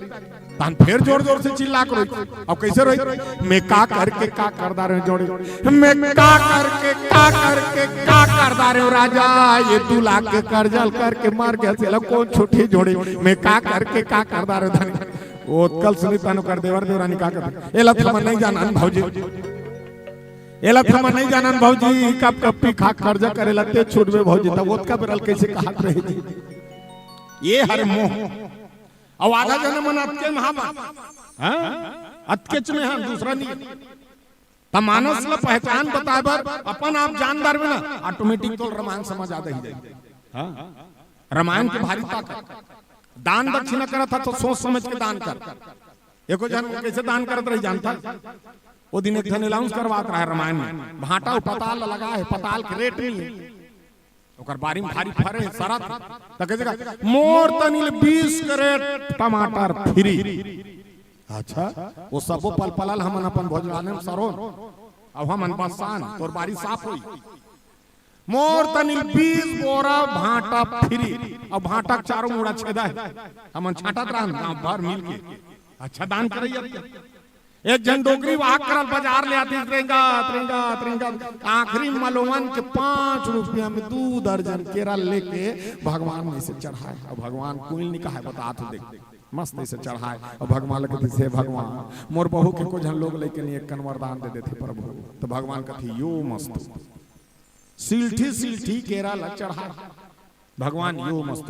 तहान फेर जोर जोर से चिल्ला के रोइस। अब कइसे रोइस? "मैं का करके का कर डारेंव जोड़ी, मैं का करके का करके का कर डारेंव राजा, ये दू लाख के करजा ल करके मर गेंव, एला कोन छुटही जोड़ी, मैं का करके का कर डारेंव धनी।" ओतका ल सुनिस तहान ओकर देवर देवरानी का कथे, "एला त हमन नहीं जानन भौजी, एला त हमन नहीं जानन भौजी, कब कब पी खा करजा करे लगथे छूटबे भौजी।" त ओतका बेरा ल कइसे कहत रहे जी, "ये हरे मोह।" अउ आधा झन मन अतके में हवय, हां? अतकेच में हवय, दूसरा नहीं। त मानस ल पहचान बताय बर अपन आप जान डारबे ना, ऑटोमेटिक तोला रामायण समझ आ जाही। हां? रामायण के भारी ताकत। दान दक्षिणा करत हस त सोच समझ के दान कर। एको झन कइसे दान करत रहिस जानथस? ओ दिन एक झन अनाउंस करवात रहय रामायण में, भांटा अउ पताल लगा हे, पताल के रेट नहीं हे। ओकर बारी म भारी फरे हे, सरत हे। त कइसे कहा, "मोर तनी ले बीस कैरेट टमाटर फ्री।" अच्छा, ओ सबो पलपला ल हमन अपन भोजनालय म सरोन, अउ हमन बसान, तोर बारी साफ होही। "मोर तनी ल बीस बोरा भांटा फ्री।" अउ भांटा के चारों मुड़ा छेदा हे, हमन छांटत रहन गांव भर मिल के। अच्छा दान करइया। एक झन डोकरी वाहक करा ल बजार ले आतिस, रेंगत, रेंगत, रेंगत, आखिरी म मलोवन के पांच रुपया में दू दर्जन केरा लेके भगवान में से चढ़ाय। अउ भगवान कोई नहीं कहाय, बतात हंव देख, मस्त से चढ़ाय। अउ भगवान ल कहिस, "हे भगवान, मोर बहू के एको झन लोग लइका नहीं, एक कन वरदान दे देते प्रभु।" त भगवान कथे, "यो मस्त, सिलठी सिलठी केरा ल चढ़ा।" भगवान यो मस्त।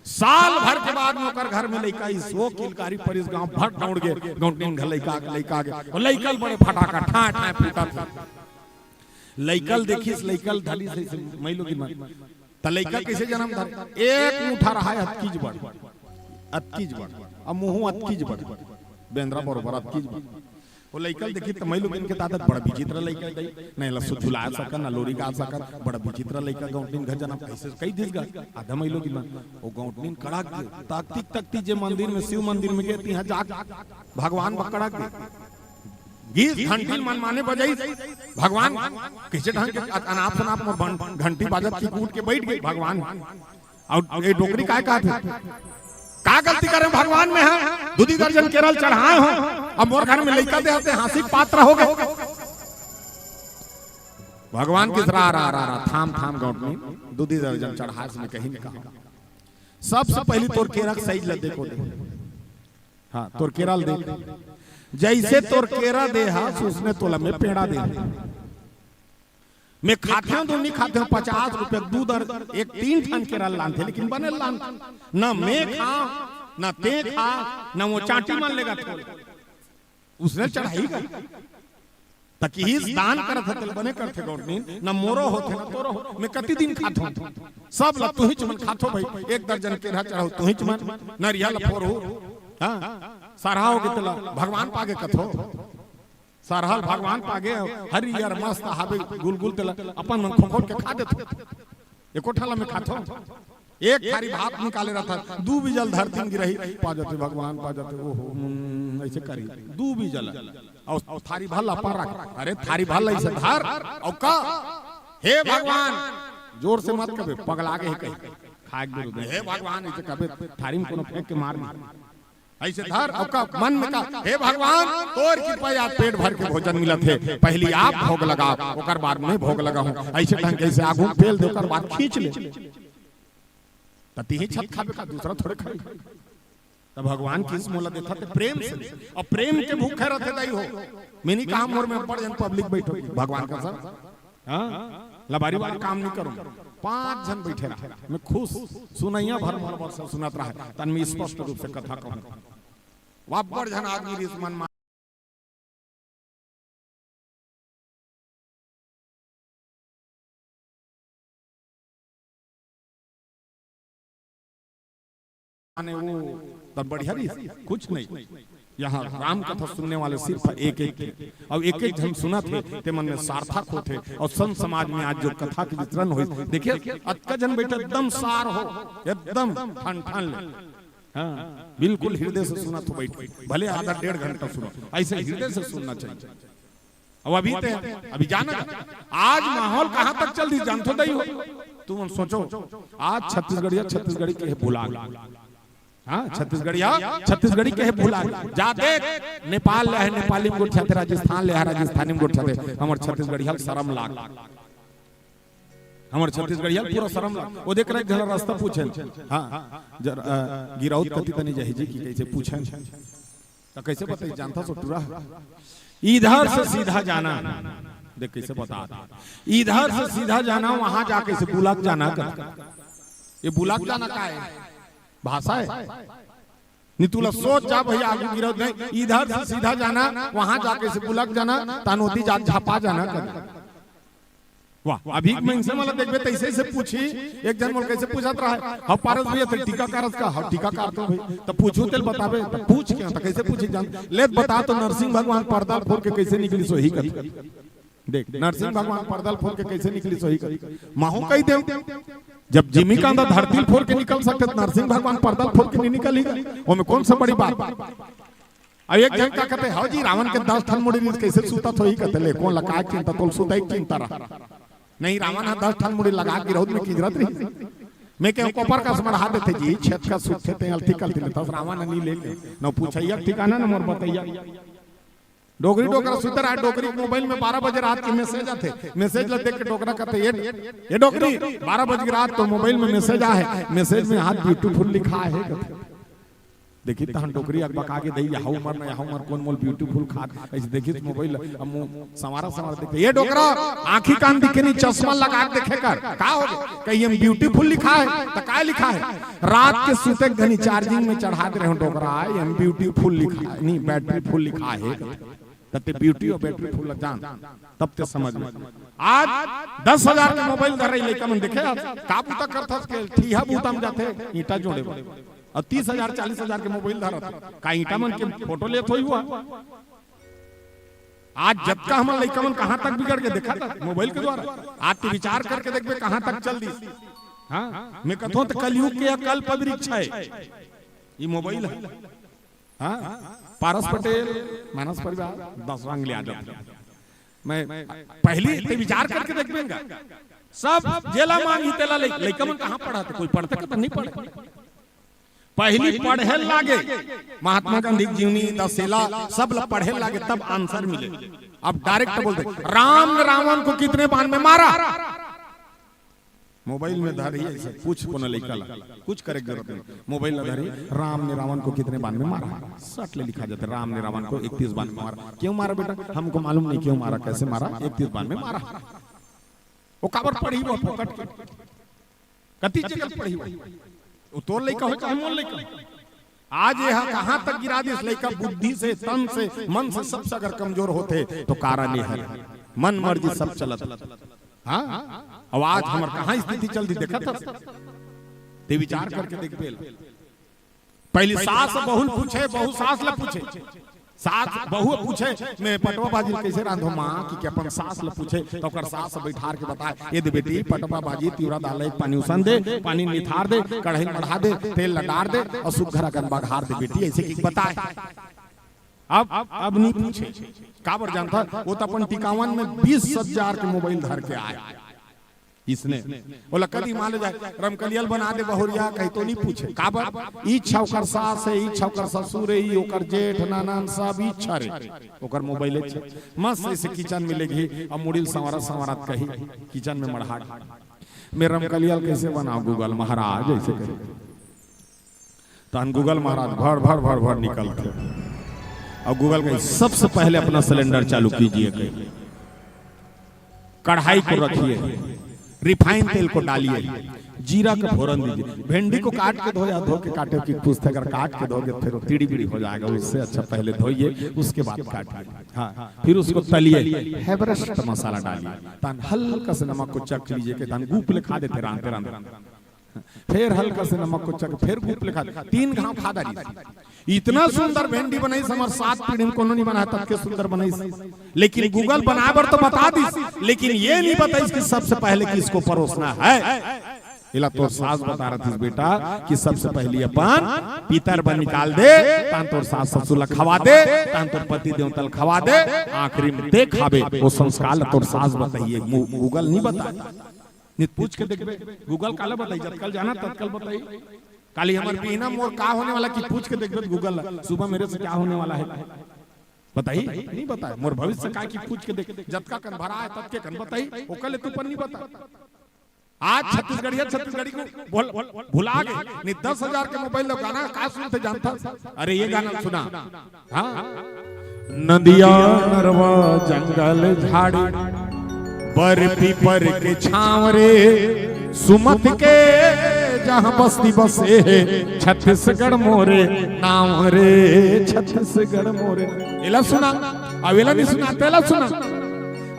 साल भर के बाद में ओकर घर में लइका आइस, ओ किलकारी परिस, गांव भर दउड़ गे, गौंटनीन घर लइका आगे, लइका आगे, ओ लइका ल बड़े फटाका ठांय ठांय फूटत हे। लइका ल देखिस, लइका ल धरिस अइसे, मइलोगिन मन। त लइका कइसे जनम धरे? एक मुठा रहय अतकीच बड़, अतकीच बड़, अउ मुंह अतकीच बड़, बेंदरा बरोबर अतकीच बड़। ओ लइका ल देखिस त मइलोगिन कथे, "दादा, बड़ विचित्र लइका हे दई, न एला सुलझुला सकन, न लोरी गा सकन, बड़ विचित्र लइका, गौंटनीन घर जनम कइसे कहि दिस गा?" आधा मइलोगिन मन, ओ गौंटनीन कड़क गे, तकतिस तकतिस जे मंदिर में, शिव मंदिर में गे, तिहां जाके भगवान बर कड़क गे। गिस घंटी ल मनमाने बजाइस, भगवान कइसे ढंग के अनाप शनाप मोर बन-, घंटी बाजत के उठ के बइठ गे भगवान। अउ ए डोकरी काय कहत हे? का गलती करेंव भगवान मैं हा? दू दू दर्जन केरा ल चढ़ाय हंव, अब मोर घर में लइका दे हस ते हांसी के पात्र होगे। भगवान कहिस, "रा, रा, रा, रा, थाम, थाम, गौंटनी, दू दू दर्जन चढ़ाय हस, मैं कहीं नहीं कहा।" सबसे पहिली तोर केरा के साइज ल देखो दे। हां, तोर केरा ल देख। जइसे तोर केरा दे हस, उसने तोला मैं पेड़ा दे हंव। मैं खाथेंव तो नहीं खाथेंव, पचास रुपया दू दर-, एक तीन ठन केरा लानथें, लेकिन बने लान, न मैं खांव, न तें खा, न ओ चांटी मन लेगा थोड़े। उसने चढ़ाही गा। त किहिस दान करत हस तेला बने करथे गौंटनी, न मोरो होथे, न तोरो हो। मैं कति दिन खाथों? सब ल तुहिच मन खाथो भई, एक दर्जन केरा चढ़ाहू तुहिच मन, नरियर ल फोरहू, हाँ, सरहा होगे तेला भगवान पागे कथो। सरहा ल भगवान पागे, हरियर मस्त हाबे गुलगुल, तेला अपन मन खोखोल के खा देथो। एको ठा ल मैं खाथो। एक थारी भात निकाले रहिथस, दू बीजा ल धरती म गिराही, पा जाथे भगवान, पा जाथे, ओहो, हम्म, अइसे करी, दू बीजा ल। अउ थारी भर ल अपन रख, अरे थारी भर ल अइसे धर, अउ का, हे भगवान, जोर से मत कबे, पगला गे हे कही, खाए के विरुद्ध, हे भगवान, अइसे कबे, थारी म कोनो फेंक के मार दे। अइसे धर, अउ का मन में का, हे भगवान, तोर कृपा आज पेट भर के भोजन मिलत हे, पहिली आप भोग लगाव, ओकर बाद मैं भोग लगाहूं। अइसे ढंग के अइसे आगू पेल दे, ओकर बाद खींच ले। त तिही छत खाबे का, दूसरा थोड़े खाही। त भगवान किस मोला देथस ते प्रेम से, अउ प्रेम के भूखे रहिथे दाई हो। मैं नइ कहा मोर में अब्बड़ झन पब्लिक बइठे, भगवान कसम। हाँ? लबारी वाला काम नइ करूं। पांच झन बइठे रहा, मैं खुश। सुनइया भर मोर बर सब सुनत रहा, तन मैं स्पष्ट रूप से कथा कहूं। अब्बड़ झन आदमी रिस मन मा माने वो तब बढ़िया रही, कुछ नहीं। यहाँ राम कथा सुनने वाले सिर्फ एक एक थे, अउ एक एक झन सुनथे, ते मन में सार्थक होथे। अउ संत समाज में आज जो कथा के वितरण होइस, देखिए, अतका झन बइठे, एकदम सार हो, एकदम ठन ठन ले। हाँ, बिल्कुल हृदय से सुनत हो बइठ, भले आधा डेढ़ घंटा सुनो, अइसे हृदय से सुनना चाहिए। अब अभी ते, अभी जाना, आज माहौल कहाँ तक चल दिस जानथो दाई हो? तुमन सोचो, आज छत्तीसगढ़िया छत्तीसगढ़ी कहे भुला गे। हाँ, छत्तीसगढ़िया छत्तीसगढ़ी कहे भुला गे। जा देख, नेपाल ले हे, नेपाली म गोठियाथे, राजस्थान ले हे, राजस्थानी म गोठियाथे। हमर छत्तीसगढ़िया ल सरम लाग, हमर छत्तीसगढ़िया ल पूरा सरम लाग। ओ देख रहे, एक झन रस्ता पूछे, हाँ, जर-, अ, गिरौद कति तनी जाही जी कि कइसे पूछे। त कइसे बताही जानथस ओ टूरा? इधर से सीधा जाना। देख कइसे बता, इधर से सीधा जाना, वहां जाके से बुलक जाना कर। ये बुलक जाना का हे? भाषा हे? नहीं, तुला सोच जा भैया, आगू गिरौद नहीं। इधर से सीधा जाना, वहां जाके से बुलक जाना, तानोती जा झपा जाना कर। वाह, अभी मइनसे मन ला देखबे त अइसे अइसे पूछही। एक झन मोला कइसे पूछत रहा, "हव पारस भैया, ते टीका कारस का?" "हव, टीका कारथों भई।" "त पूछहूं तेला बताबे?" "त पूछ के, त कइसे पूछही जान?" "ले त बता तो, नरसिंह भगवान परदा ल फोर के कइसे निकलिस होही कथे?" देख, नरसिंह भगवान परदा ल फोर के कइसे निकलिस होही कथे? महूं कहि देंव, जब जिमीकांत ह धरती ल फोर के निकल सकथे, त नरसिंह भगवान परदा ल फोर के नइ निकलही का? ओमे कौन सा बड़ी बात? अब एक झन का कथे, "हव जी, रावण के दस ठन मुड़ी रिहिस, कइसे सुतत होही?" कथे, "ले, कोन ल काय चिंता, तोला सुतई के चिंता रहा। नहीं, रावण ह दस ठन मुड़ी लगा के गिरौद में किंजरत रहिस।" मैं कहेंव, "कोपर कस मढ़ा देथे जी, छेद कस सुतथे, ते अलती कलती लेथस, रावण ह नइ लेगे।" न पूछइया के ठिकाना, न मोर बतइया। डोकरी डोकरा सुते रहा, डोकरी के मोबाइल में बारह बजे रात के मैसेज आथे, मैसेज ला देख के डोकरा कथे, "ये, ये डोकरी, बारह बज गे रात, तोर मोबाइल में मैसेज आहे, मैसेज में हाथ ब्यूटीफुल लिखा हे," कथे। देखिस तहन डोकरी अकबका गे, "दई, यहा उमर न, यहा उमर कोन मोला ब्यूटीफुल खात?" अइसे देखिस मोबाइल, अब मु-, संवारा संवारा देखथे, "ये डोकरा, आंखी कान दिखे नहीं, चश्मा लगा के देखे कर, का होगे?" कही, "एम ब्यूटीफुल लिखा हे।" "त काय लिखा हे?" "रात के सुते घनी चार्जिंग में चढ़ा दे रहेंव डोकरा, एम ब्यूटीफुल लिखा हे, नहीं, बैटरी फुल लिखा हे।" त ते ब्यूटी अउ बैटरी फुल ल जान, तब ते समझ में। आज दस हजार के मोबाइल धरे लइका मन देखे, आज का बूता करथस के ठिहा बूता म जाथे, ईंटा जोड़े बर। अउ तीस हजार, चालीस हजार के मोबाइल धरत, का ईंटा मन के फोटो लेत होही हुआ? आज जतका हमर लइका मन कहाँ तक बिगड़ गे, देखा था मोबाइल के द्वारा। आज ते विचार करके देखबे कहाँ तक चल दिस। हाँ, मैं कथों त कलयुग के यह कल्प वृक्ष हे, ये मोबाइल हे। हाँ, पारस पटेल, मानस परिवार, दस रंग ले आ जाते। मैं पहिली ते विचार करके देखबे गा, सब जेला मांगही तेला लइ-, लइका मन कहाँ पढ़त हे? कोई पढ़थे का? त नहीं पढ़े। पहिली पढ़े लागे, महात्मा गांधी के जीवनी, दसेला, सब ला पढ़े लागे, तब आंसर मिले। अब डायरेक्ट बोलथे, "राम ने रावण को कितने बाण में मारा?" मोबाइल में धरही अइसे, पूछ कोनो लइका ला, कुछ करे के जरूरत नहीं। मोबाइल ला धरही, "राम ने रावण को कितने बाण में मारा?" सट ले लिखा जाथे, "राम ने रावण को इकतीस बाण में मारा।" "क्यों मारा बेटा?" "हमको मालूम नहीं क्यों मारा, कैसे मारा, इकतीस बाण में मारा।" वो काबर पढ़ही वो फोकट के? कति जगह पढ़ही वो? वो तोर लइका हो चाहे मोर लइका हो। आज ये हा कहाँ तक गिरा दिस लइका, बुद्धि से, तन से, मन से, सबसे अगर कमजोर होथे, त कारण ये हे, मन मर्जी सब चलत। हाँ? अब आज हमर कहाँ स्थिति चल दिस, देखत हस? ते विचार करके देखबे। पहली सास बहू ल पूछे, बहू सास ल पूछे। सास बहू पूछे, "मैं पटवा भाजी ल कइसे रांधो माँ?" कि, कि अपन सास ल पूछे, त ओकर सास बइठार के बताय, "ये दे बेटी, पटवा भाजी, तिवरा दाल ल एक पानी उसन दे, पानी निथार दे, कढ़ाई म बढ़ा दे, तेल ल डार दे अउ सुग्घर अकन बघार दे बेटी," अइसे कि बताय। अब, अब नइ पूछे। काबर जानथा? वो त अपन टिकावन में बीस हजार के मोबाइल धर के आय। इसने ओला कदी मान ले जाय, "रमकलिया ल बना दे बहुरिया," कहि तो नइ पूछे। काबर? इच्छा ओकर सास हे, इच्छा ओकर ससुर हे, ई ओकर जेठ, ननद, सब इच्छा रे। ओकर मोबाइल हे, मस्त अइसे किचन में लेगही, अब मुड़ी ल संवारत संवारत कही, किचन में मढ़ा, "मैं रमकलिया ल कइसे बनाव Google महाराज?" अइसे कही। तहन Google महाराज भड़ भड़ भड़ भड़ निकलथे। अउ Google कही, "सबसे पहले अपना सिलेंडर चालू कीजिए," कही, "कढ़ाई को रखिए, रिफाइन तेल को डालिए, जीरा का फोरन दीजिए।" भेंडी को काट के धो या धो के काटे कि पूछथे, अगर काट के धोगे फिर वो टीड़ी बीड़ी हो जाएगा, उससे अच्छा पहले धोइए, उसके बाद काटिए। हाँ, फिर उसको तलिए, एवरेस्ट मसाला डालिए, तहन हल्का से नमक को चख लीजिए, कि तहन गूप ले खा देथे रांधते रांधते। फेर हल्का से नमक को चख, फेर गूप ले खा, तीन घांव खा डारिस। इतना सुंदर भेंडी बनाइस, हमर सात पीढ़ी में कोनो नइ बनाय, ततके सुंदर बनाइस। लेकिन Google बनाय बर तो बता दिस, लेकिन ये नइ बताइस कि सबसे पहले किसको परोसना है। एला तोर सास बता रहिस, "बेटा, कि सबसे पहली अपन पितर बर निकाल दे, तहन तोर सास ससुर ला खवा दे, तहन तोर पति देवता ला खवा दे, आखिरी में ते खाबे।" वो संस्कार ला तोर सास बताही, Google नइ बताय। नइ त पूछ के देखबे, Google काला बताही, जतका ल जानत ततका ल बताही। काली हमर बिहना मोर का होने वाला कि पूछ के देखबे Google ला, "सुबह मेरे से क्या होने वाला है?" बताही? नइ बताय। मोर भविष्य का कि पूछ के देख, जतका कन भरा हे, ततके कन बताही, ओकर ले तू अपन नइ बताय। आज छत्तीसगढ़िया छत्तीसगढ़ी को भुल-, भुला गे, नइ त दस हजार के मोबाइल ल गाना का सुनथे जानथस? अरे ये गाना सुना, हाँ? नदिया नरवा जंगल झाड़ी, बर पीपर के छांव रे, सुमत के जहां बस्ती बसे हे, छत्तीसगढ़ मोरे नांव रे, छत्तीसगढ़ मोरे। एला सुना, अब एला नइ सुना, तेला सुना।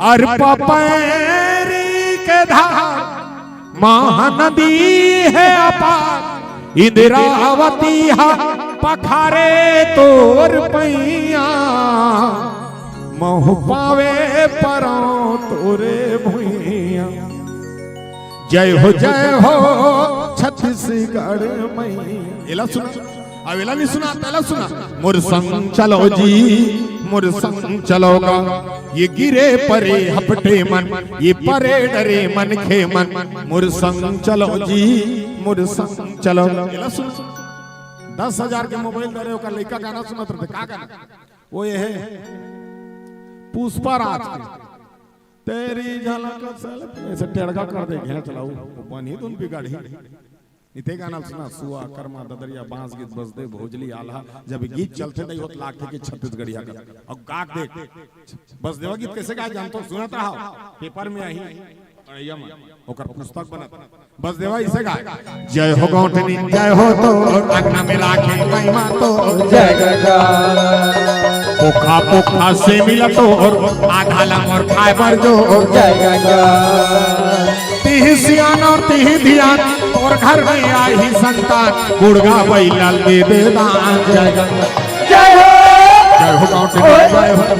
अरे पपैरी के धार महानदी हे अपार, इंदिरावती हा पखारे तोर पैया, महू पावे परौं तोरे भुइया। जय हो, जय हो छत्तीसगढ़ मैया। एला सुना, अब एला नइ सुना, तेला सुना। मोर संग चलो जी, मोर संग चलो गा, ये गिरे परे हपटे मन, ये परे डरे मनखे मन, मोर संग चलो जी, मोर संग चलो। एला सुना, दस हजार के मोबाइल धरे, ओकर लइका गाना सुनत रहिथे, का गाना? वो ये हे, पुष्पा राज के, तेरी झलक से, अइसे टेड़गा कर दे, घेंच लाऊ, वो बनी धुन बिगाड़ही। इते गाना सुना, सुआ, करमा, ददरिया, बांस गीत, बसदेव, भोजली, आल्हा, जब गीत चलथे त होत लागथे कि छत्तीसगढ़िया का। अब गा के देख, बसदेवा गीत कइसे गाय जानथो? सुनत रहा, पेपर में आही, पढ़इया में, ओकर पुस्तक बनत। बसदेवा अइसे गाय, जय हो गौंटनी, जय हो तोर, अंगना में राखे महिमा तोर, जय गंगा। पोखा पोखा से मिला तोर, आधा ला मोर खाय बर जोर, जय गंगा। तिही सियान अउ तिही धियान, तोर घर में आही संतान, गुड़गा बइला ल दे दे दान। जय गंगा। जय हो। जय हो गौंटनी, जय हो,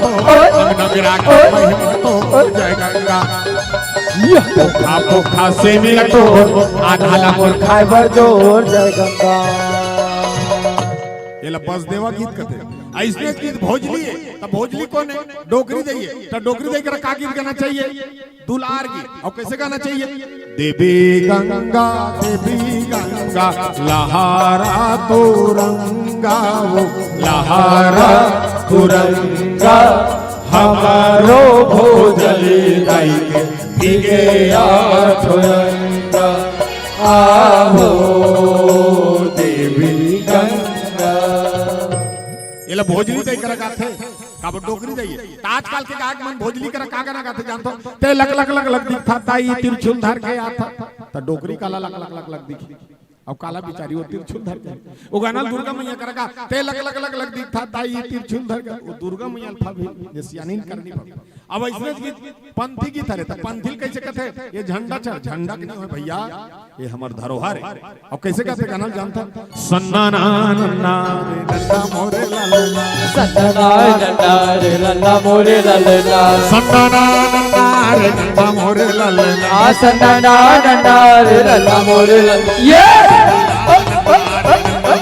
अंगना में राखे महिमा तोर, जय गंगा। पोखा पोखा से मिला तोर, आधा ला मोर खाय बर जोर, जय गंगा। एला बसदेवा गीत कथे। अइसने गीत भोजली हे, त भोजली कोन हे? डोकरी दाई हे, त डोकरी दाई करा का गीत गाना चाहिए? दुलार गीत। अउ कइसे गाना चाहिए? देवी गंगा, देवी गंगा, लहरा तुरंगा वो, लहरा तुरंगा, हमरो भोजली दाई के भीगे आठो अंगा। आहो देवी गंगा। एला भोजली दाई करा गाथे, काबर डोकरी दाई हे। त आजकल के गायक मन भोजली करा का गाना गाथे जानथो? ते लक लक लक लक दिखथा, दाई त्रिशूल धर के आथा। त डोकरी काला लक लक लक लक दिखही? अब काला बिचारी वो तिरछुल धर के, वो गाना दुर्गा मैया करा का, ते लग लग लग लग दिखता ताई तिरछुल धर के, वो दुर्गा मैया अल्फा भी, ये सियानीन करनी पड़ी। अब ऐसने गीत, पंथी गीत हरे, त पंथी कैसे कहते? ये झंडा चढ़, झंडा के नहीं हो भैया, ये हमर धरोहर है। अब कैसे कहते गाना जानता? सन्ना ना नन्ना रे नन्ना मोरे लाल ना। सन्ना ना नन्ना रे नन्ना मोरे लाल ना। सन्ना ना नन्ना रे नन्ना मोरे लाल ना। आ सन्ना ना नन्ना रे नन्ना मोरे लाल। ये!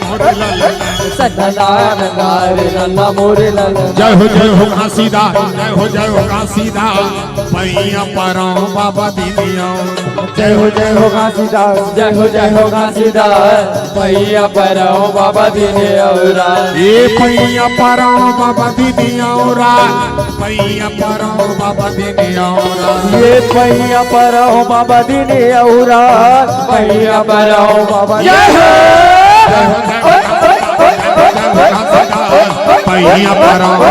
मोरे लाल ना। सन्ना ना नन्ना रे नन्ना मोरे लाल ना। जय हो, जय हो घासीदास, जय हो, जय हो घासीदास। पैया पराओ बाबा दीनिया। जय हो, जय हो घासीदास, जय हो, जय हो घासीदास। पैया पराओ बाबा दीनिया। ए पैया पराओ बाबा दीनिया। पैया पराओ बाबा दीनिया। ये पैया पराओ बाबा दीनिया। पैया पराओ बाबा। जय हो। पैया पराओ।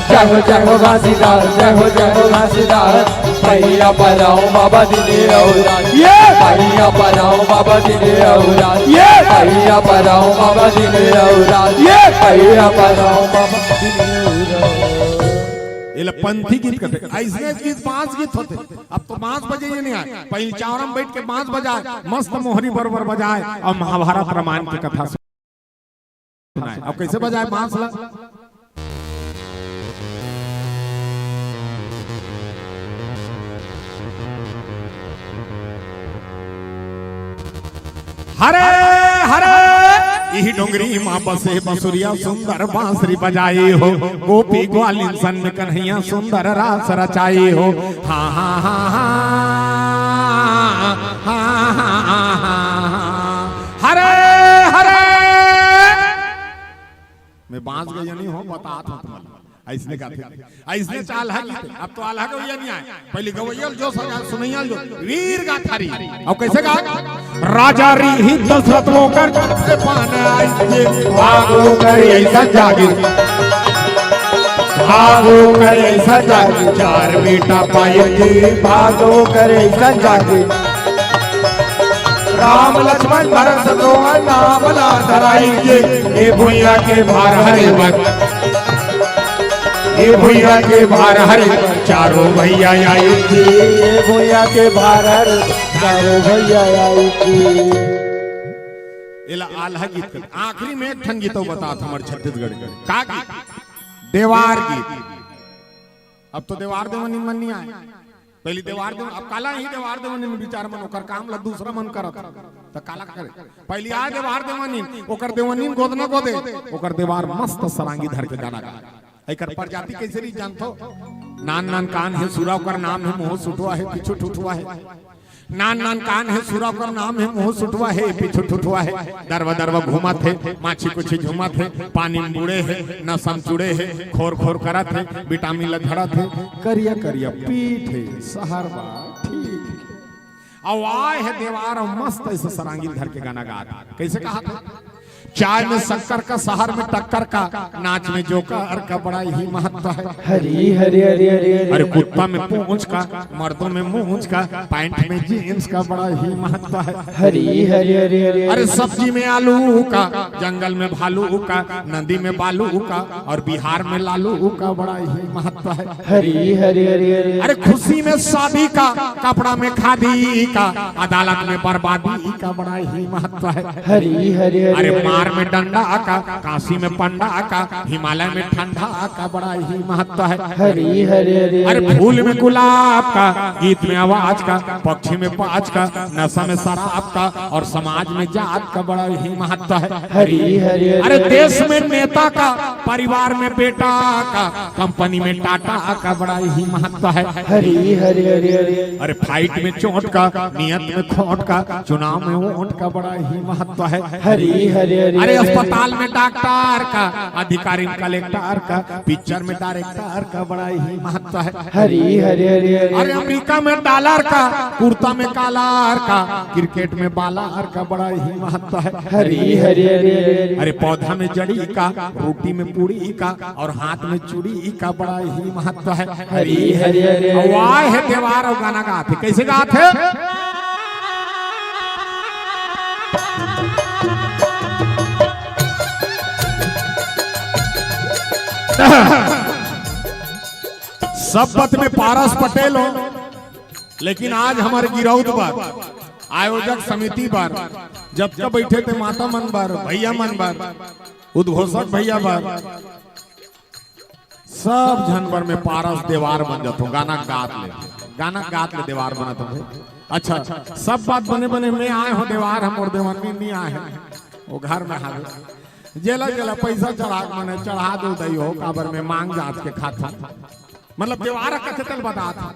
जय हो, जय हो घासीदास, जय हो, जय हो घासीदास। पैया पराओ बाबा दीनिया। ये पैया पराओ बाबा दीनिया। ये पैया पराओ बाबा दीनिया। ये पैया पराओ बाबा दीनिया। ये ले पंथी गीत कहते, ऐसने गीत बांस गीत होते। अब तो बांस बजे ये नहीं आए, पहले चावरम बैठ के बांस बजाए, मस्त मोहरी बरोबर बजाए और महाभारत रामायण की कथा सुनाए। अब कैसे बजाए बांस ला? हरे हरे, इही डोंगरी माँ बसे बसुरिया सुंदर बांसुरी बजाई हो, गोपी ग्वालिन संग कन्हैया सुंदर रास रचाई हो। हाँ हाँ हाँ हाँ। हरे हरे। मैं बांस गया नहीं हूँ, बतात हूँ तुम्हारा। ऐसने का थे, ऐसने चाल है कि अब तो आल्हा गवैया नहीं आए, पहले गवैया जो सजा सुनैया जो वीर गाथा रही। अब कैसे गा? राजा रही दशरथ ओकर पान आई जे, भागो करे ऐसा जागे, भागो करे ऐसा जागे, चार बेटा पाए जे, भागो करे ऐसा जागे। राम लक्ष्मण भरत शत्रुघ्न नाम ला धराई के, ए भुइया के भार हरे बर, ए भुइया के भार हरे बर, चारों भैया आई के। ए भुइया के भार हरे, चारों भैया आई के। एला आल्हा गीत कर। आखिरी में एक ठन गीत अउ बतात हमर छत्तीसगढ़ के। का गीत? देवार गीत। अब तो देवार देवनिन मन नहीं आए। पहली देवार देव, अब काला ही देवार देवनिन विचार मन, ओकर काम ला दूसरा मन करत, त काला करे। पहली आए देवार देवनिन, ओकर देवनिन गोदना गोदे, ओकर देवार मस्त सरांगी धर के गाना गा। एकर प्रजाति कैसे रही जानथो? नान नान कान हे सुरा, ओकर नाम हे मुंह सुटवा हे, पीछू ठुठवा हे। नान नान कान हे सुरा, ओकर नाम हे मुंह सुटवा हे, पीछू ठुठवा हे। दरवा दरवा घूमत हे, माछी कुछी झूमत हे, पानी में बूड़े हे, नसम चुड़े हे, खोर खोर करत हे, विटामिन ल झड़त हे, करिया करिया पीठ हे, सहर बा ठीक हे। अउ आए हे देवार अउ मस्त ऐसे सरांगी धर के गाना गात हे। कैसे कहा था? चाय में शक्कर का, शहर में टक्कर का, नाच में जोकर का बड़ा ही महत्व है। हरी हरी हरी हरी हरी। अरे कुत्ता में पूंछ का, मर्दों में मूंछ का, पैंट में जींस का बड़ा ही महत्व है। हरी हरी हरी हरी हरी। अरे सब्जी में आलू का, जंगल में भालू का, नदी में बालू का, और बिहार में लालू का बड़ा ही महत्व है। हरी हरी हरी हरी। अरे खुशी में शादी का, कपड़ा में खादी का, अदालत में बर्बादी का बड़ा ही महत्व है। हरी हरी हरी। अरे मार में डंडा का, काशी में पंडा का, हिमालय में ठंडा का बड़ा ही महत्व है। हरी हरी हरी। अरे फूल में गुलाब का, गीत में आवाज का, पक्षी में पाँच का, नशा में शराब का और समाज में जात का बड़ा ही महत्व है। हरी हरी हरी। अरे देश में नेता का, परिवार में बेटा का, कंपनी में टाटा का बड़ा ही महत्व है। हरी हरी हरी हरी। अरे फाइट में चोट का, नियत में खोट का, चुनाव में वोट का बड़ा ही महत्व है। हरी हरी हरी। अरे अस्पताल में डॉक्टर का, अधिकारी में कलेक्टर का, पिक्चर में डायरेक्टर का बड़ा ही महत्व है। हरी हरी हरी हरी। अरे अमेरिका में डॉलर का, कुर्ता में कॉलर का, क्रिकेट में बॉलर का बड़ा ही महत्व है। हरी हरी हरी हरी। अरे पौधा में जड़ी का, रोटी में पूड़ी का और हाथ में चूड़ी का बड़ा ही महत्व है। हरी हरी हरी हरी। अउ आए हे देवार अउ गाना गात हे। कैसे गात हे? सब बात में पारस पटेल हो, लेकिन आज हमर गिरौद बर, आयोजक समिति बर, जतका बइठे ते माता मन बर, भइया मन बर, उद्घोषक भइया बर, सब झन बर में पारस देवार बन जाथों। गाना गात ले, गाना गात ले देवार बनत हों। अच्छा, सब बात बने बने में आए हों देवार, हम अउ देवार में नइ आए हों, ओ घर में हावे। जेला जेला पइसा चढ़ा के मने चढ़ा दो दई हो, काबर में मांग जात के खात हों। मतलब देवार कथे तेला बतात हों।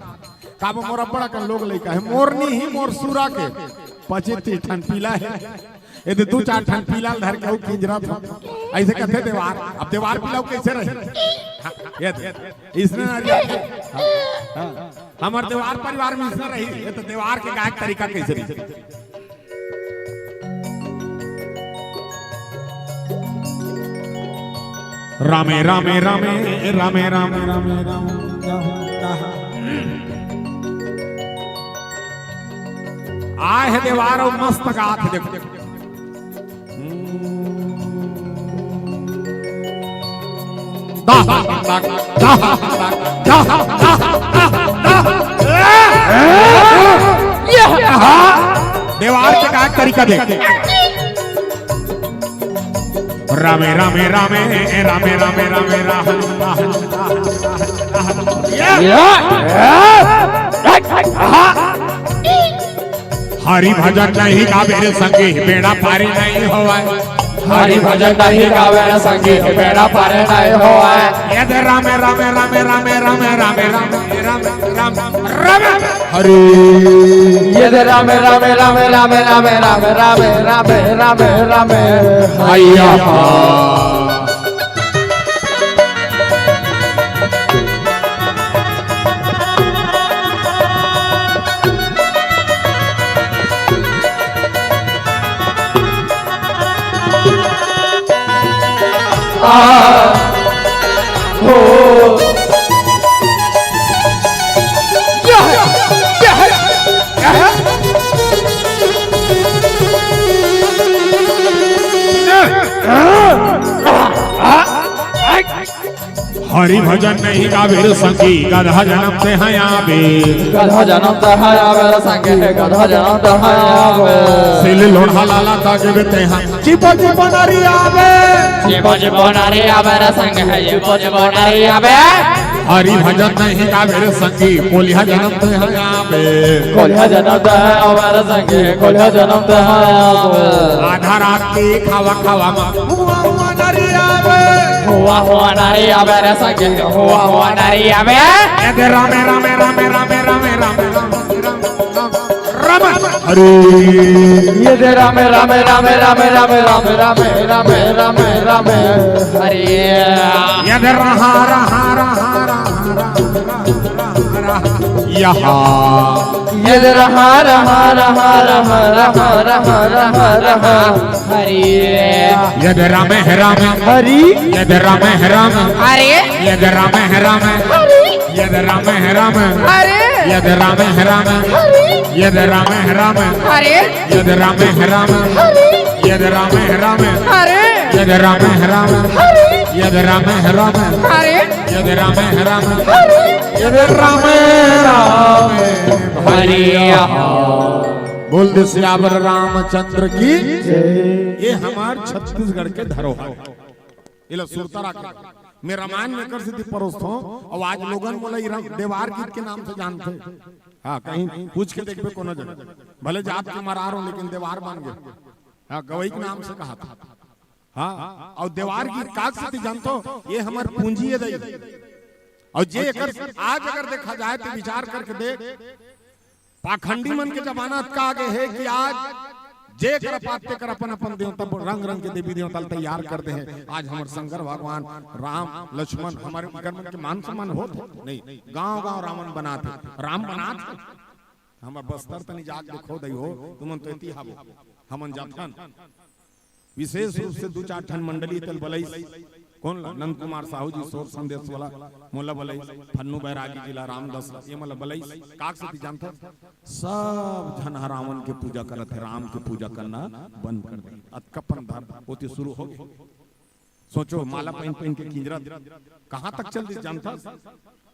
काबर मोर अब्बड़ अकन लोग लइका हे, मोर नइ हे, मोर सुरा के पच्चीस तीस ठन पिला हे। एदे दू चार ठन पिला ल धर के अउ किंजरत हों। अइसे कथे देवार। अब देवार पिला अउ कइसे रही? हाँ, ये दे। इसने ना रिया। हाँ, हाँ। हमर देवार परिवार में इसने रही। ये तो देवार के गायक तरीका कइसे रही? रामे, रामे, रामे, रामे, रामे, रामे, रामे। आए हे देवार अउ मस्त गात हे, देखो। देवार के गायक तरीका देख। रामे, रामे, रामे, रामे, रामे, रामे, रामे। हरि भजन नहीं गावे रे संगी, बेड़ा पारी नहीं होवय। हरि भजन नहीं गावे रे संगी, बेड़ा पारी नहीं होवय। ये दे रामे, रामे, रामे, रामे, रामे, रामे, रामे, रामे, रामे, रामे। हरि। ये दे रामे, रामे, रामे, रामे, रामे, रामे, रामे, रामे, रामे, रामे, रामे। हैया। हरि भजन नहीं गावे रे संगी, गधा जनम ते हैं आवे। गधा जनम ते हैं आवे रे संगी, गधा जनम ते हैं आवे। सिल लोढ़ा लाला तागे बे ते हैं, चिपो चिपो नारी आवे। चिपो चिपो नारी आवे रे संगी, चिपो चिपो नारी आवे। हरि भजन नहीं गावे रे संगी, कोलिहा जनम ते हैं आवे। कोलिहा जनम ते हैं आवे रे संगी, कोलिहा जनम ते हैं आवे। आधा रात के खावा खावा मा हुआ हुआ नारी आवे। हुआ हुआ नारी आवे रे संगी, हुआ हुआ नारी आवे। ये दे रामे, रामे, रामे, रामे, रामे, रामे, रामे, रामे, रामे। हरि। ये दे रामे, रामे, रामे, रामे, रामे, रामे, रामे, रामे, रामे, रामे, रामे। हरि। ये दे रहा, रहा, रहा, रहा, रहा, रहा, रहा। यहाँ। ये दे रहा, रहा, रहा, रहा, रहा, रहा, रहा, रहा। हरि। ये दे रामे है रामे। हरि। ये दे रामे है रामे। हरि। ये दे रामे है रामे। हरि। ये दे रामे है रामे। हरि। ये दे रामे है रामे। हरि। ये दे रामे है रामे। हरि। ये दे रामे है रामे। हरि। ये दे रामे है रामे। हरि। ये दे रामे है रामे। हरि। ये दे रामे है रामे। हरि। ये दे रामे है रामे। हरि। ये दे रामे रामे। हरि। बोल दे सियावर रामचंद्र की। जय। ये हमार छत्तीसगढ़ के धरोहर। एला सुरता राखे। मैं रामायण में कर सिद्धि परोसथों, अउ आज लोगन मोला ई रंग देवार गीत के नाम से जानथे। हाँ, कहीं पूछ के देखबे कोनो जगह। भले जात के मरार हों, लेकिन देवार बन गे। हाँ, गवई के नाम से कहाथे। हाँ, अउ देवार गीत काक सेती जानथो, ये हमर पूंजी हे दई। अउ जे एकर आज अगर देखा जाए तो विचार करके देख, पाखंडी मन के जमाना अतका आगे हे कि आज जे कर पाते कर अपन अपन देवता, रंग रंग के देवी देवता ल तैयार कर दे हे। आज हमर शंकर भगवान, राम, लक्ष्मण, हमर इकर मन के मान सम्मान होत हे? नहीं, गांव गांव रावण बनात हे, राम बनात हे। हमर बस्तर तनी जाके देखो दई हो, तुमन तो एती हावो, हमन जाथन। विशेष रूप से दू चार ठन मंडली तेल बलईस, कोन ला? नंद कुमार साहू जी, सोर संदेश वाला, मोला बलईस, फन्नू बैरागी जी ला, रामदास ला, ये मोला बलईस, काक सेती जानथस? सब झन ह रावण के पूजा करत हे, राम के पूजा करना बंद कर दे। अतका अपन धर्म ओती शुरू हो गे। सोचो, माला पहिन पहिन के किंजरत कहां तक चल दिस जानथस?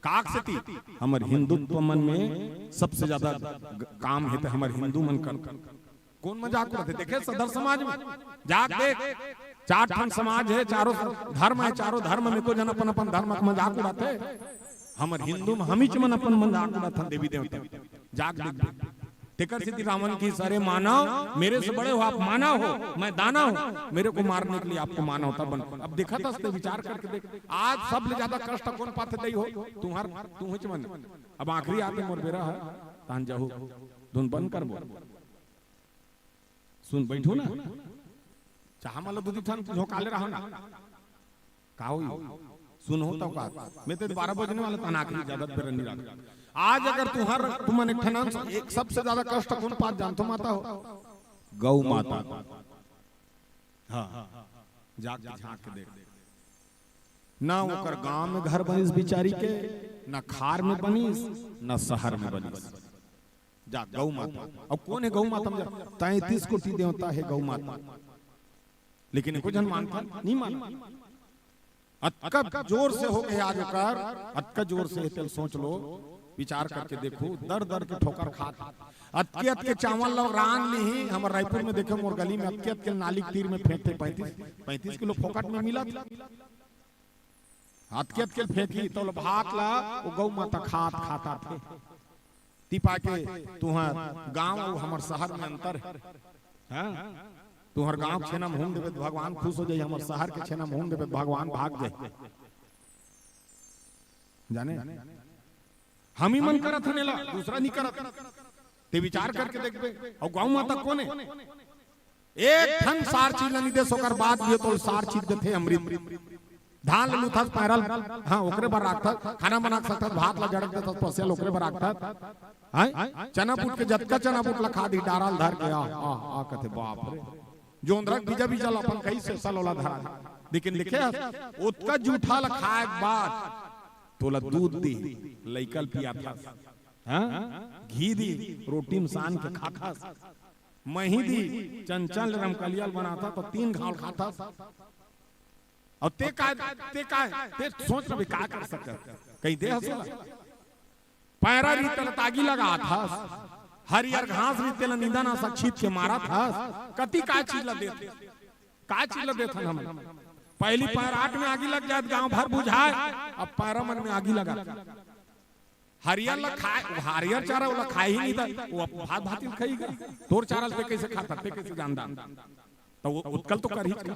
काक सेती हमर हिंदुत्व मन में सबसे ज्यादा ग-, काम हे त हमर हिंदू मन कर। कोन मजाक उड़ाथे? देखे सदर समाज में जाके देख, चार ठन समाज हे, चारों स-, धर्म हे, चारों धर्म में को झन अपन अपन धर्म के मजाक उड़ाथे। हमर हिंदू में हमीच मन अपन मजाक उड़ाथन देवी देवता। जाके देख, तेकर सेती रावण की, "सारे मानव, मेरे से बड़े हो आप, मानव हो, मैं दानव हूं, मेरे को मारने के लिए आपको मानवता बन।" अब देखत हस ते विचार करके देख, आज सबले ज्यादा कष्ट कोन पाथे दई हो? तुंहर, तुंहच मन। अब आखिरी आते मोर बेरा है, तान जाहू, धुन बंद कर बोल। सुन, बैठो ना, चाह मला दू ठन झोंकाले रहो ना। का होई? सुनहू तब का? मैं तो बारह बजने वाला, तहां आखिरी ज्यादा बेरा नहीं रहा। आज अगर तुंहर, तुमन एक ठन अंश, एक सबसे ज्यादा कष्ट कोन पात जानथो माता हो? गौ माता। हां, जाके झांक के देख। ना ओकर गांव में घर बनिस बिचारी के, ना खार में बनिस, ना शहर में बनिस। जा गौ माता। अब कोन हे गौ माता में? जा, तैंतीस कोटि देवता हे गौ माता। लेकिन एको झन मानता नहीं, मानता। अतका जोर से हो गए आज ओकर, अतका जोर से हे, तेल सोच लो, विचार करके देखो, दर दर के ठोकर खात। अतके अतके चावल ला रांध लिही, हमर रायपुर में देखे, मोर गली में अतके अतके नाली के तीर में फेंकथे, पैंतीस, पैंतीस किलो फोकट में मिलत। अतके अतके फेंकी, तो भात ला वो गौ माता खात खात आथे। ती पाके तुंहर गांव अउ हमर शहर में अंतर हे। हां? तुंहर गांव के छेना में हूंग देबे त भगवान खुश हो जाई, हमर शहर के छेना में हूंग देबे त भगवान भाग जाई। जाने? हम ही मन करत हन एला, दूसरा नहीं करत। ते विचार करके देखबे। अउ गौ माता कोन हे? एक ठन सार चीज ल नहीं देस, ओकर बाद भी तो सार चीज देथे, अमृत। धान ल लुथस, पैरा ल, हां, ओकरे बर राखथस, खाना बना सकथस, भात ल जड़क देथस, पसिया ल ओकरे बर राखथस। हां? चना बूट के जतका चना बूट ल खा दी, डारा ल धर के, आ, आ, आ, कथे, "बाप रे।" जोंधरा के बीजा, बीजा ल अपन कही से सल ओला धरा। लेकिन देखे हस, ओतका जूठा ल खाए के बाद तोला दूध दी, लइका ल पियाथस। हां? घी दी, रोटी म सान के खाथस। मही दी, चंचल रमकलिया ल बनाथस, तो तीन घाव ल खाथस। अउ ते का, ते का, ते सोच रहे का कर सकत? कहीं दे हंसला। पैरा रही तेला तागी लगाथस, हरियर घास रही तेला निंदन असन छीत के मारथस। कति का चीज ला देत, का चीज ला देथन हम? पहली पैराट में आगी लग जात, गांव भर बुझाए, अब पैरा मन में आगी लगा। हरियर ला खाए, वो हरियर चारा ओला खाए ही नहीं था, वो अब भात भात ही खाएगा। तोर चारा ते कैसे खाता, ते कैसे जानदा? तो वो उतकल तो कर ही का।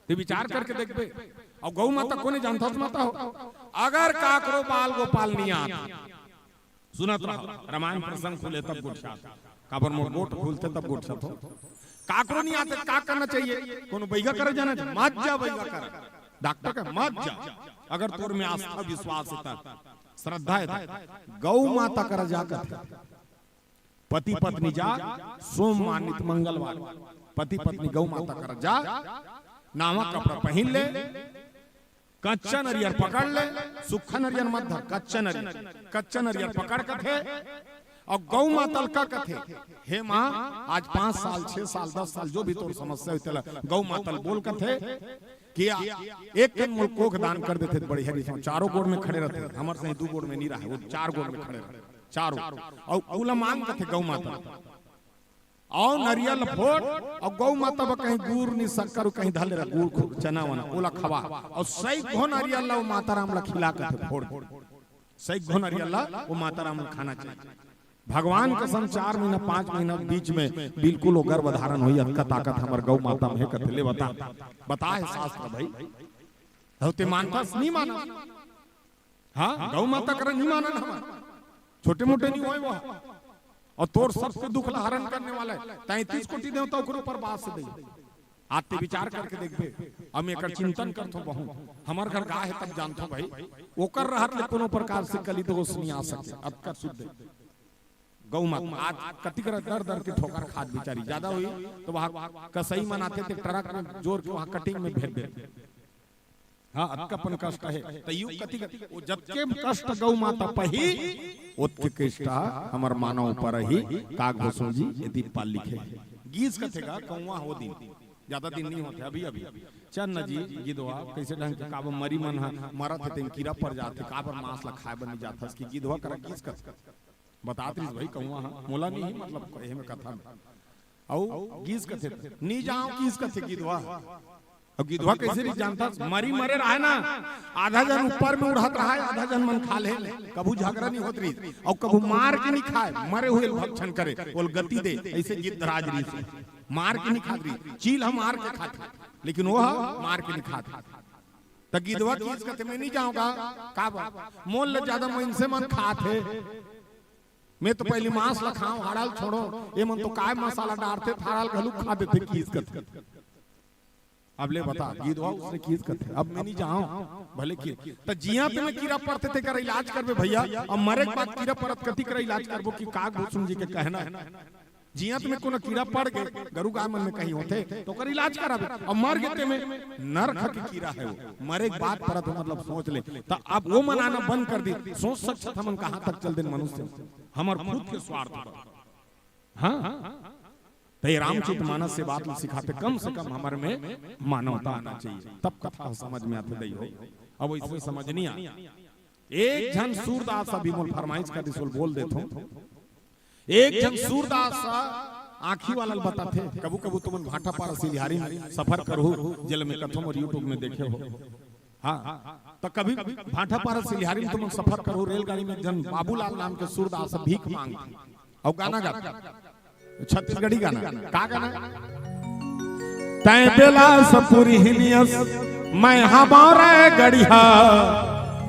ते विचार करके देखबे। अउ गौ माता कोने जानथस माता हो? अगर काकरो बाल गोपाल नहीं आत, सुनत रहो, रामायण प्रसंग खुले तब गोठियात। काबर मोर गोठ खुलथे तब गोठियात हो। काकरो नहीं आते, का करना चाहिए? कोनो बैगा करे जाना चाहिए? मत जा बैगा करे। डॉक्टर का मत जा। अगर तोर में आस्था विश्वास हे त, श्रद्धा हे त, गौ माता करा जा कथे। पति पत्नी जा, सोमवार नित मंगलवार, पति पत्नी गौ माता करा जा, नावा कपड़ा पहिन ले, कच्चा नरियर पकड़ ले, सुक्खा नरियर मत धर, कच्चा नरियर, कच्चा नरियर पकड़ कथे, अउ गौ माता ल का कथे, "हे माँ, आज पाँच साल, छह साल, दस साल, जो भी तोर समस्या होथे, तेला गौ माता ल बोल," कथे, कि आ, एक कन मोल कोख दान कर देथे, त बढ़िया रहिस। चारों गोड़ में खड़े रहथे, हमर सही दू गोड़ में नहीं रहे, वो चार गोड़ में खड़े रहथे, चारों। अउ ओला मांग कथे गौ माता। अउ नरियल फोड़, अउ गौ माता बर कहीं गुड़ नहीं, शक्कर कहीं धर ले रह, गुड़ खु-, चना वना, ओला खवा। अउ सैकड़ों नरियल ला वो माता राम ला खिला कथे फोड़। सैकड़ों नरियल ला वो माता राम ला खाना चाहिए। भगवान कसम, चार महीना, पांच महीना बीच में बिल्कुल वो गर्भ धारण होई, अतका ताकत हमर गौ माता में हे कथे। ले बता, बता हे शास्त्र भाई। हो ते मानथस, नहीं मानस? हाँ, गौ माता करा नहीं मानन हमन। छोटे मोटे नहीं होय वो। अउ तोर सबके दुख ला हरण करने वाला हे। तैंतीस कोटि देवता ओकरे ऊपर बास हे। आते विचार करके देखबे। हम एकर चिंतन करथो बहुत। हमर घर गाय हे तब जानथो भाई। ओकर रहत ले कोनो प्रकार से कली दोष नहीं आ सके। अतका शुद्ध हे। गौ माता आज कति करा दर दर के ठोकर खात बिचारी। ज्यादा होई त वहाँ कसई मन आथे ते ट्रक में जोर के वहाँ कटिंग में भेज दे। हाँ, अतका अपन कष्ट हे। त यू कति कर, वो जतके कष्ट गौ माता पही, ओतके कष्ट हमर मानव ऊपर ही। काग भसो जी एती पाल लिखे। गीस कथे गा, कौवा हो दिन। ज्यादा दिन नहीं होथे, अभी, अभी। चल न जी, गिधवा, कइसे ढंग के काबर मरी मन ह मरत हे, तेन कीरा पर जाथे, काबर मांस ल खाए बर नइ जाथस कि गिधवा करा गीस कथे। बतात रिहिस भाई कउवा ह, मोला नइ मतलब कहे में कथा में। अउ गीस कथे, "नइ जांव" गीस कथे गिधवा। अउ गिधवा कइसे रहिस जानथस? मरी मरे रहय ना, आधा झन ऊपर में उड़त रहय, आधा झन मन खा ले। कभू झगरा नइ होत रिहिस, अउ कभू मार के नइ खाय, मरे हुए ल भक्षण करे, ओला गति दे, अइसे गिद्धराज रिहिस। मार के नइ खात रिहिस, चील ह मार के खाथे, लेकिन वो ह मार के नइ खात। त गिधवा गीस कथे, "मैं नइ जांव गा, काबर? मोर ले जादा मइनसे मन खात हे। मैं तो पहिली मांस ल खांव, हाड़ा ल छोड़ों, ये मन तो काय मसाला डारथे, हाड़ा ल घलो खा देथे" गीस कथे। अब ले बता, गिधवा उसने गीस कथे, "अब मैं नइ जांव।" भले कि त जियत में कीरा परथे तेकर इलाज करबे भइया, अउ मरे के बाद कीरा परत कति कर इलाज करबो कि काग भूसुन जी के कहना हे। जियत में कोनो कीरा पड़ गे, गरू गाय मन में कहीं होथे, त ओकर इलाज कराबे। अउ मर गे तेमे नरक के कीरा हे वो। मरे के बाद परत हो, मतलब सोच ले। त अब वो मनाना बंद कर दी। सोच सकत हमन कहां तक चल देन मनुष्य। हमर खुद के स्वार्थ बर। हां? त ये रामचरित मानस ये बात ल सिखाथे, कम से कम हमर में मानवता आना चाहिए, तब कथा समझ में आथे दई हो। अब अइसे समझ नइ आय। एक झन सूरदास अभी मोला फरमाइश कर दिस, ओला बोल देथों। एक झन सूरदास आंखी वाला ल बताथे, कभू कभू तुमन भाटापारा सिलिहारी में सफर करहू, जेला मैं कथों अउ YouTube में देखे हो। हां, त कभी भाटापारा सिलिहारी में तुमन सफर करहू, रेलगाड़ी में एक झन बाबूलाल नाम के सूरदास भीख मांगथे अउ गाना गाथे। छत्तीसगढ़ी गाना। का गाना? "तैं बेलासपुरी हिनियस, मैं हमारा गढ़िया,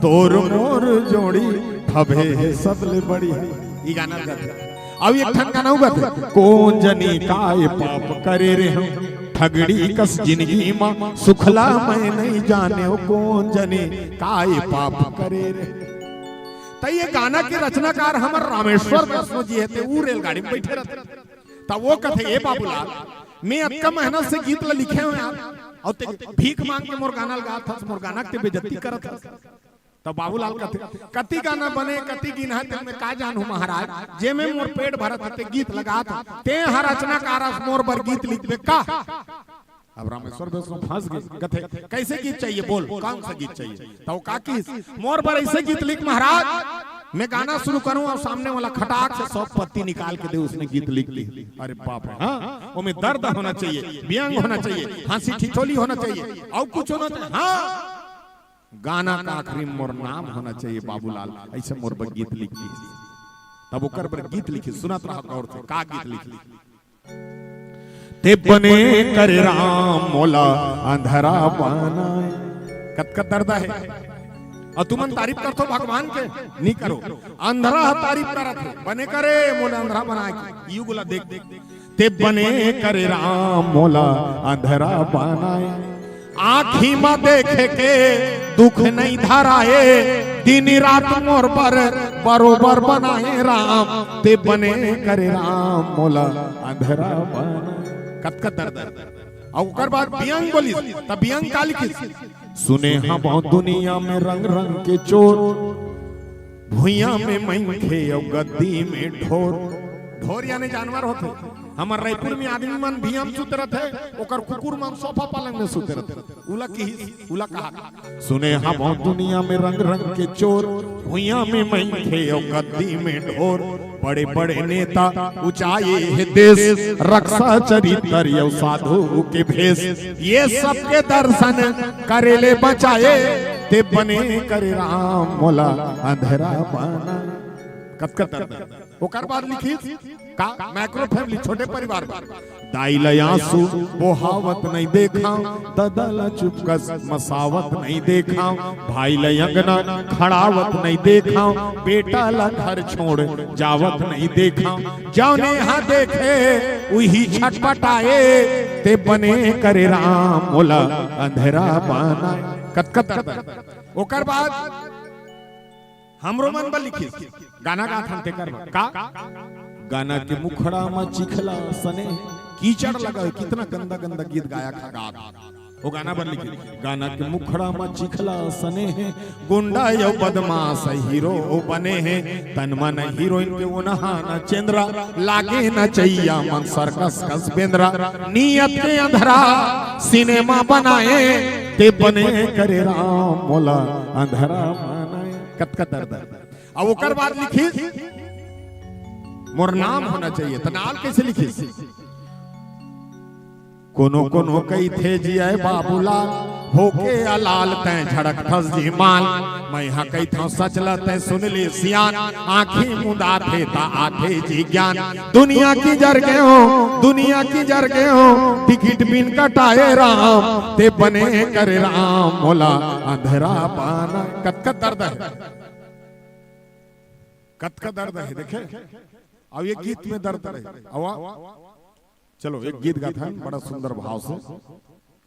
तोर मोर जोड़ी हवे हे सबले बढ़िया।" ई गाना गाथे। अउ एक ठन गाना अउ गाथे, "कोन जनी काय पाप करे रेहेंव, ठगड़ी कस जिनगी म सुखला मैं नइ जानेंव, कोन जनी काय पाप करे रेहेंव।" त ये गाना के रचनाकार हमर रामेश्वर वैष्णव जी हे, ते ऊ रेलगाड़ी में बइठे रहिथे। त वो कथे, "ए बाबूलाल, मैं अतका मेहनत से गीत ल लिखे हों यार, अउ ते भीख मांग के मोर गाना ल गात हस, मोर गाना के ते बेइज्जती करत हस।" त बाबूलाल कथे, "कति गाना बने, कति गिनहा, तेन में का जानहूं महाराज, जेमे मोर पेट भरत हे ते गीत ल गात हों, तें ह रचनाकार अस, मोर बर गीत लिखबे का?" अब रामेश्वर वैष्णव फंस गे, कथे, "कइसे गीत चाहिए, बोल, कौन सा गीत चाहिए?" त वो का किहिस, "मोर बर अइसे गीत लिख महाराज, मैं गाना शुरू करूं अउ सामने वाला खटाक से सौ पत्ती निकाल के दे, उसने गीत लिख दी।" अरे बाप रे, हां, ओमे दर्द होना चाहिए, व्यंग होना चाहिए, हांसी ठिठोली होना चाहिए, अउ कुछ होना चाहिए, हां, गाना का आखिरी में मोर नाम होना चाहिए बाबूलाल, अइसे मोर बर गीत लिख दी। तब ओकर बर गीत लिखिस, सुनत रहा गौर से, का गीत लिखिस। "ते बने करे राम मोला अंधरा बनाए।" कतका दर्द हे। अउ तुमन तारीफ करथो भगवान के, नइ करो। अंधरा ह तारीफ करत हे, "बने करे मोला अंधरा बनाए के, युग ला देख देख।" "ते बने करे राम मोला अंधरा बनाए, आंखी म देखे के दुख नइ धराए, दिन रात मोर बर बरोबर बनाए राम, ते बने करे राम मोला अंधरा बनाए।" कतका दर्द हे। अउ ओकर बाद व्यंग बोलिस, त व्यंग का लिखिस, "सुने हवं दुनिया में रंग रंग के चोर, भुइयां में मनखे अउ गद्दी में ढोर।" ढोर यानी जानवर होथे। हमर रायपुर में आदमी मन भुइयां में सुते रथे, ओकर कुकुर मन सोफा पलंग में सुते रथे। उला किहिस, उला कहा, "सुने हवं दुनिया में रंग रंग के चोर, भुइयां में मनखे अउ गद्दी में ढोर। बड़े बड़े नेता उचाए हे देश, रक्षा चरित्र अउ साधु के भेष। ये सबके दर्शन करे ले बचाए, ते बने करे राम मोला अंधरा बनाए।" कतका दर्द। ओकर बाद लिखिस का, माइक्रो फैमिली, छोटे परिवार में। "दाई ल आंसू बोहावत नइ देखांव, ददा ल चुपकस मसावत नइ देखांव, भाई ल अंगना खड़ावत नइ देखांव, बेटा ल घर छोड़ जावत नइ देखांव, जउने ह देखे उही छटपटाए, ते बने करे राम मोला अंधरा बनाए।" कतका दर्द। ओकर बाद हमरो मन बर लिखिस, गाना गाथन तेकर बर। का? "गाना के मुखड़ा म चिखला सने, कीचड़ लगा हे।" कितना गंदा गंदा गीत गायक ह गात। वो गाना बर लिखे, गाना के मुखड़ा म चिखला सने हे, गुंडा अउ बदमाश हीरो बने हे, तन मन हीरोइन के ओनहा न चेंद्रा, लागे नचइया मन सर्कस कस बेंद्रा, नियत के अंधरा सिनेमा बनाए, ते बने करे राम मोला अंधरा बनाए। कतका दर्द हे। अब ओकर बाद लिखिस, मोर नाम होना चाहिए, त नाल कैसे लिखिस? कोनो कोनो कहिथे जी अय बाबूलाल, होके अलाल तैं झड़कथस जी माल। मैं हा कहिथंव सच ल तैं सुन ले सियान, आँखी मुंदाथे त आथे जी ज्ञान। दुनिया किंजर गे हों, दुनिया किंजर गे हों, टिकट बिन कटाए राम, ते बने करे राम मोला अंधरा बनाए। कतका दर्द हे, कतका दर्द हे, देखे? अब ये गीत में दर्द हे। अब चलो, एक गीत गाथन बड़ा सुंदर भाव से।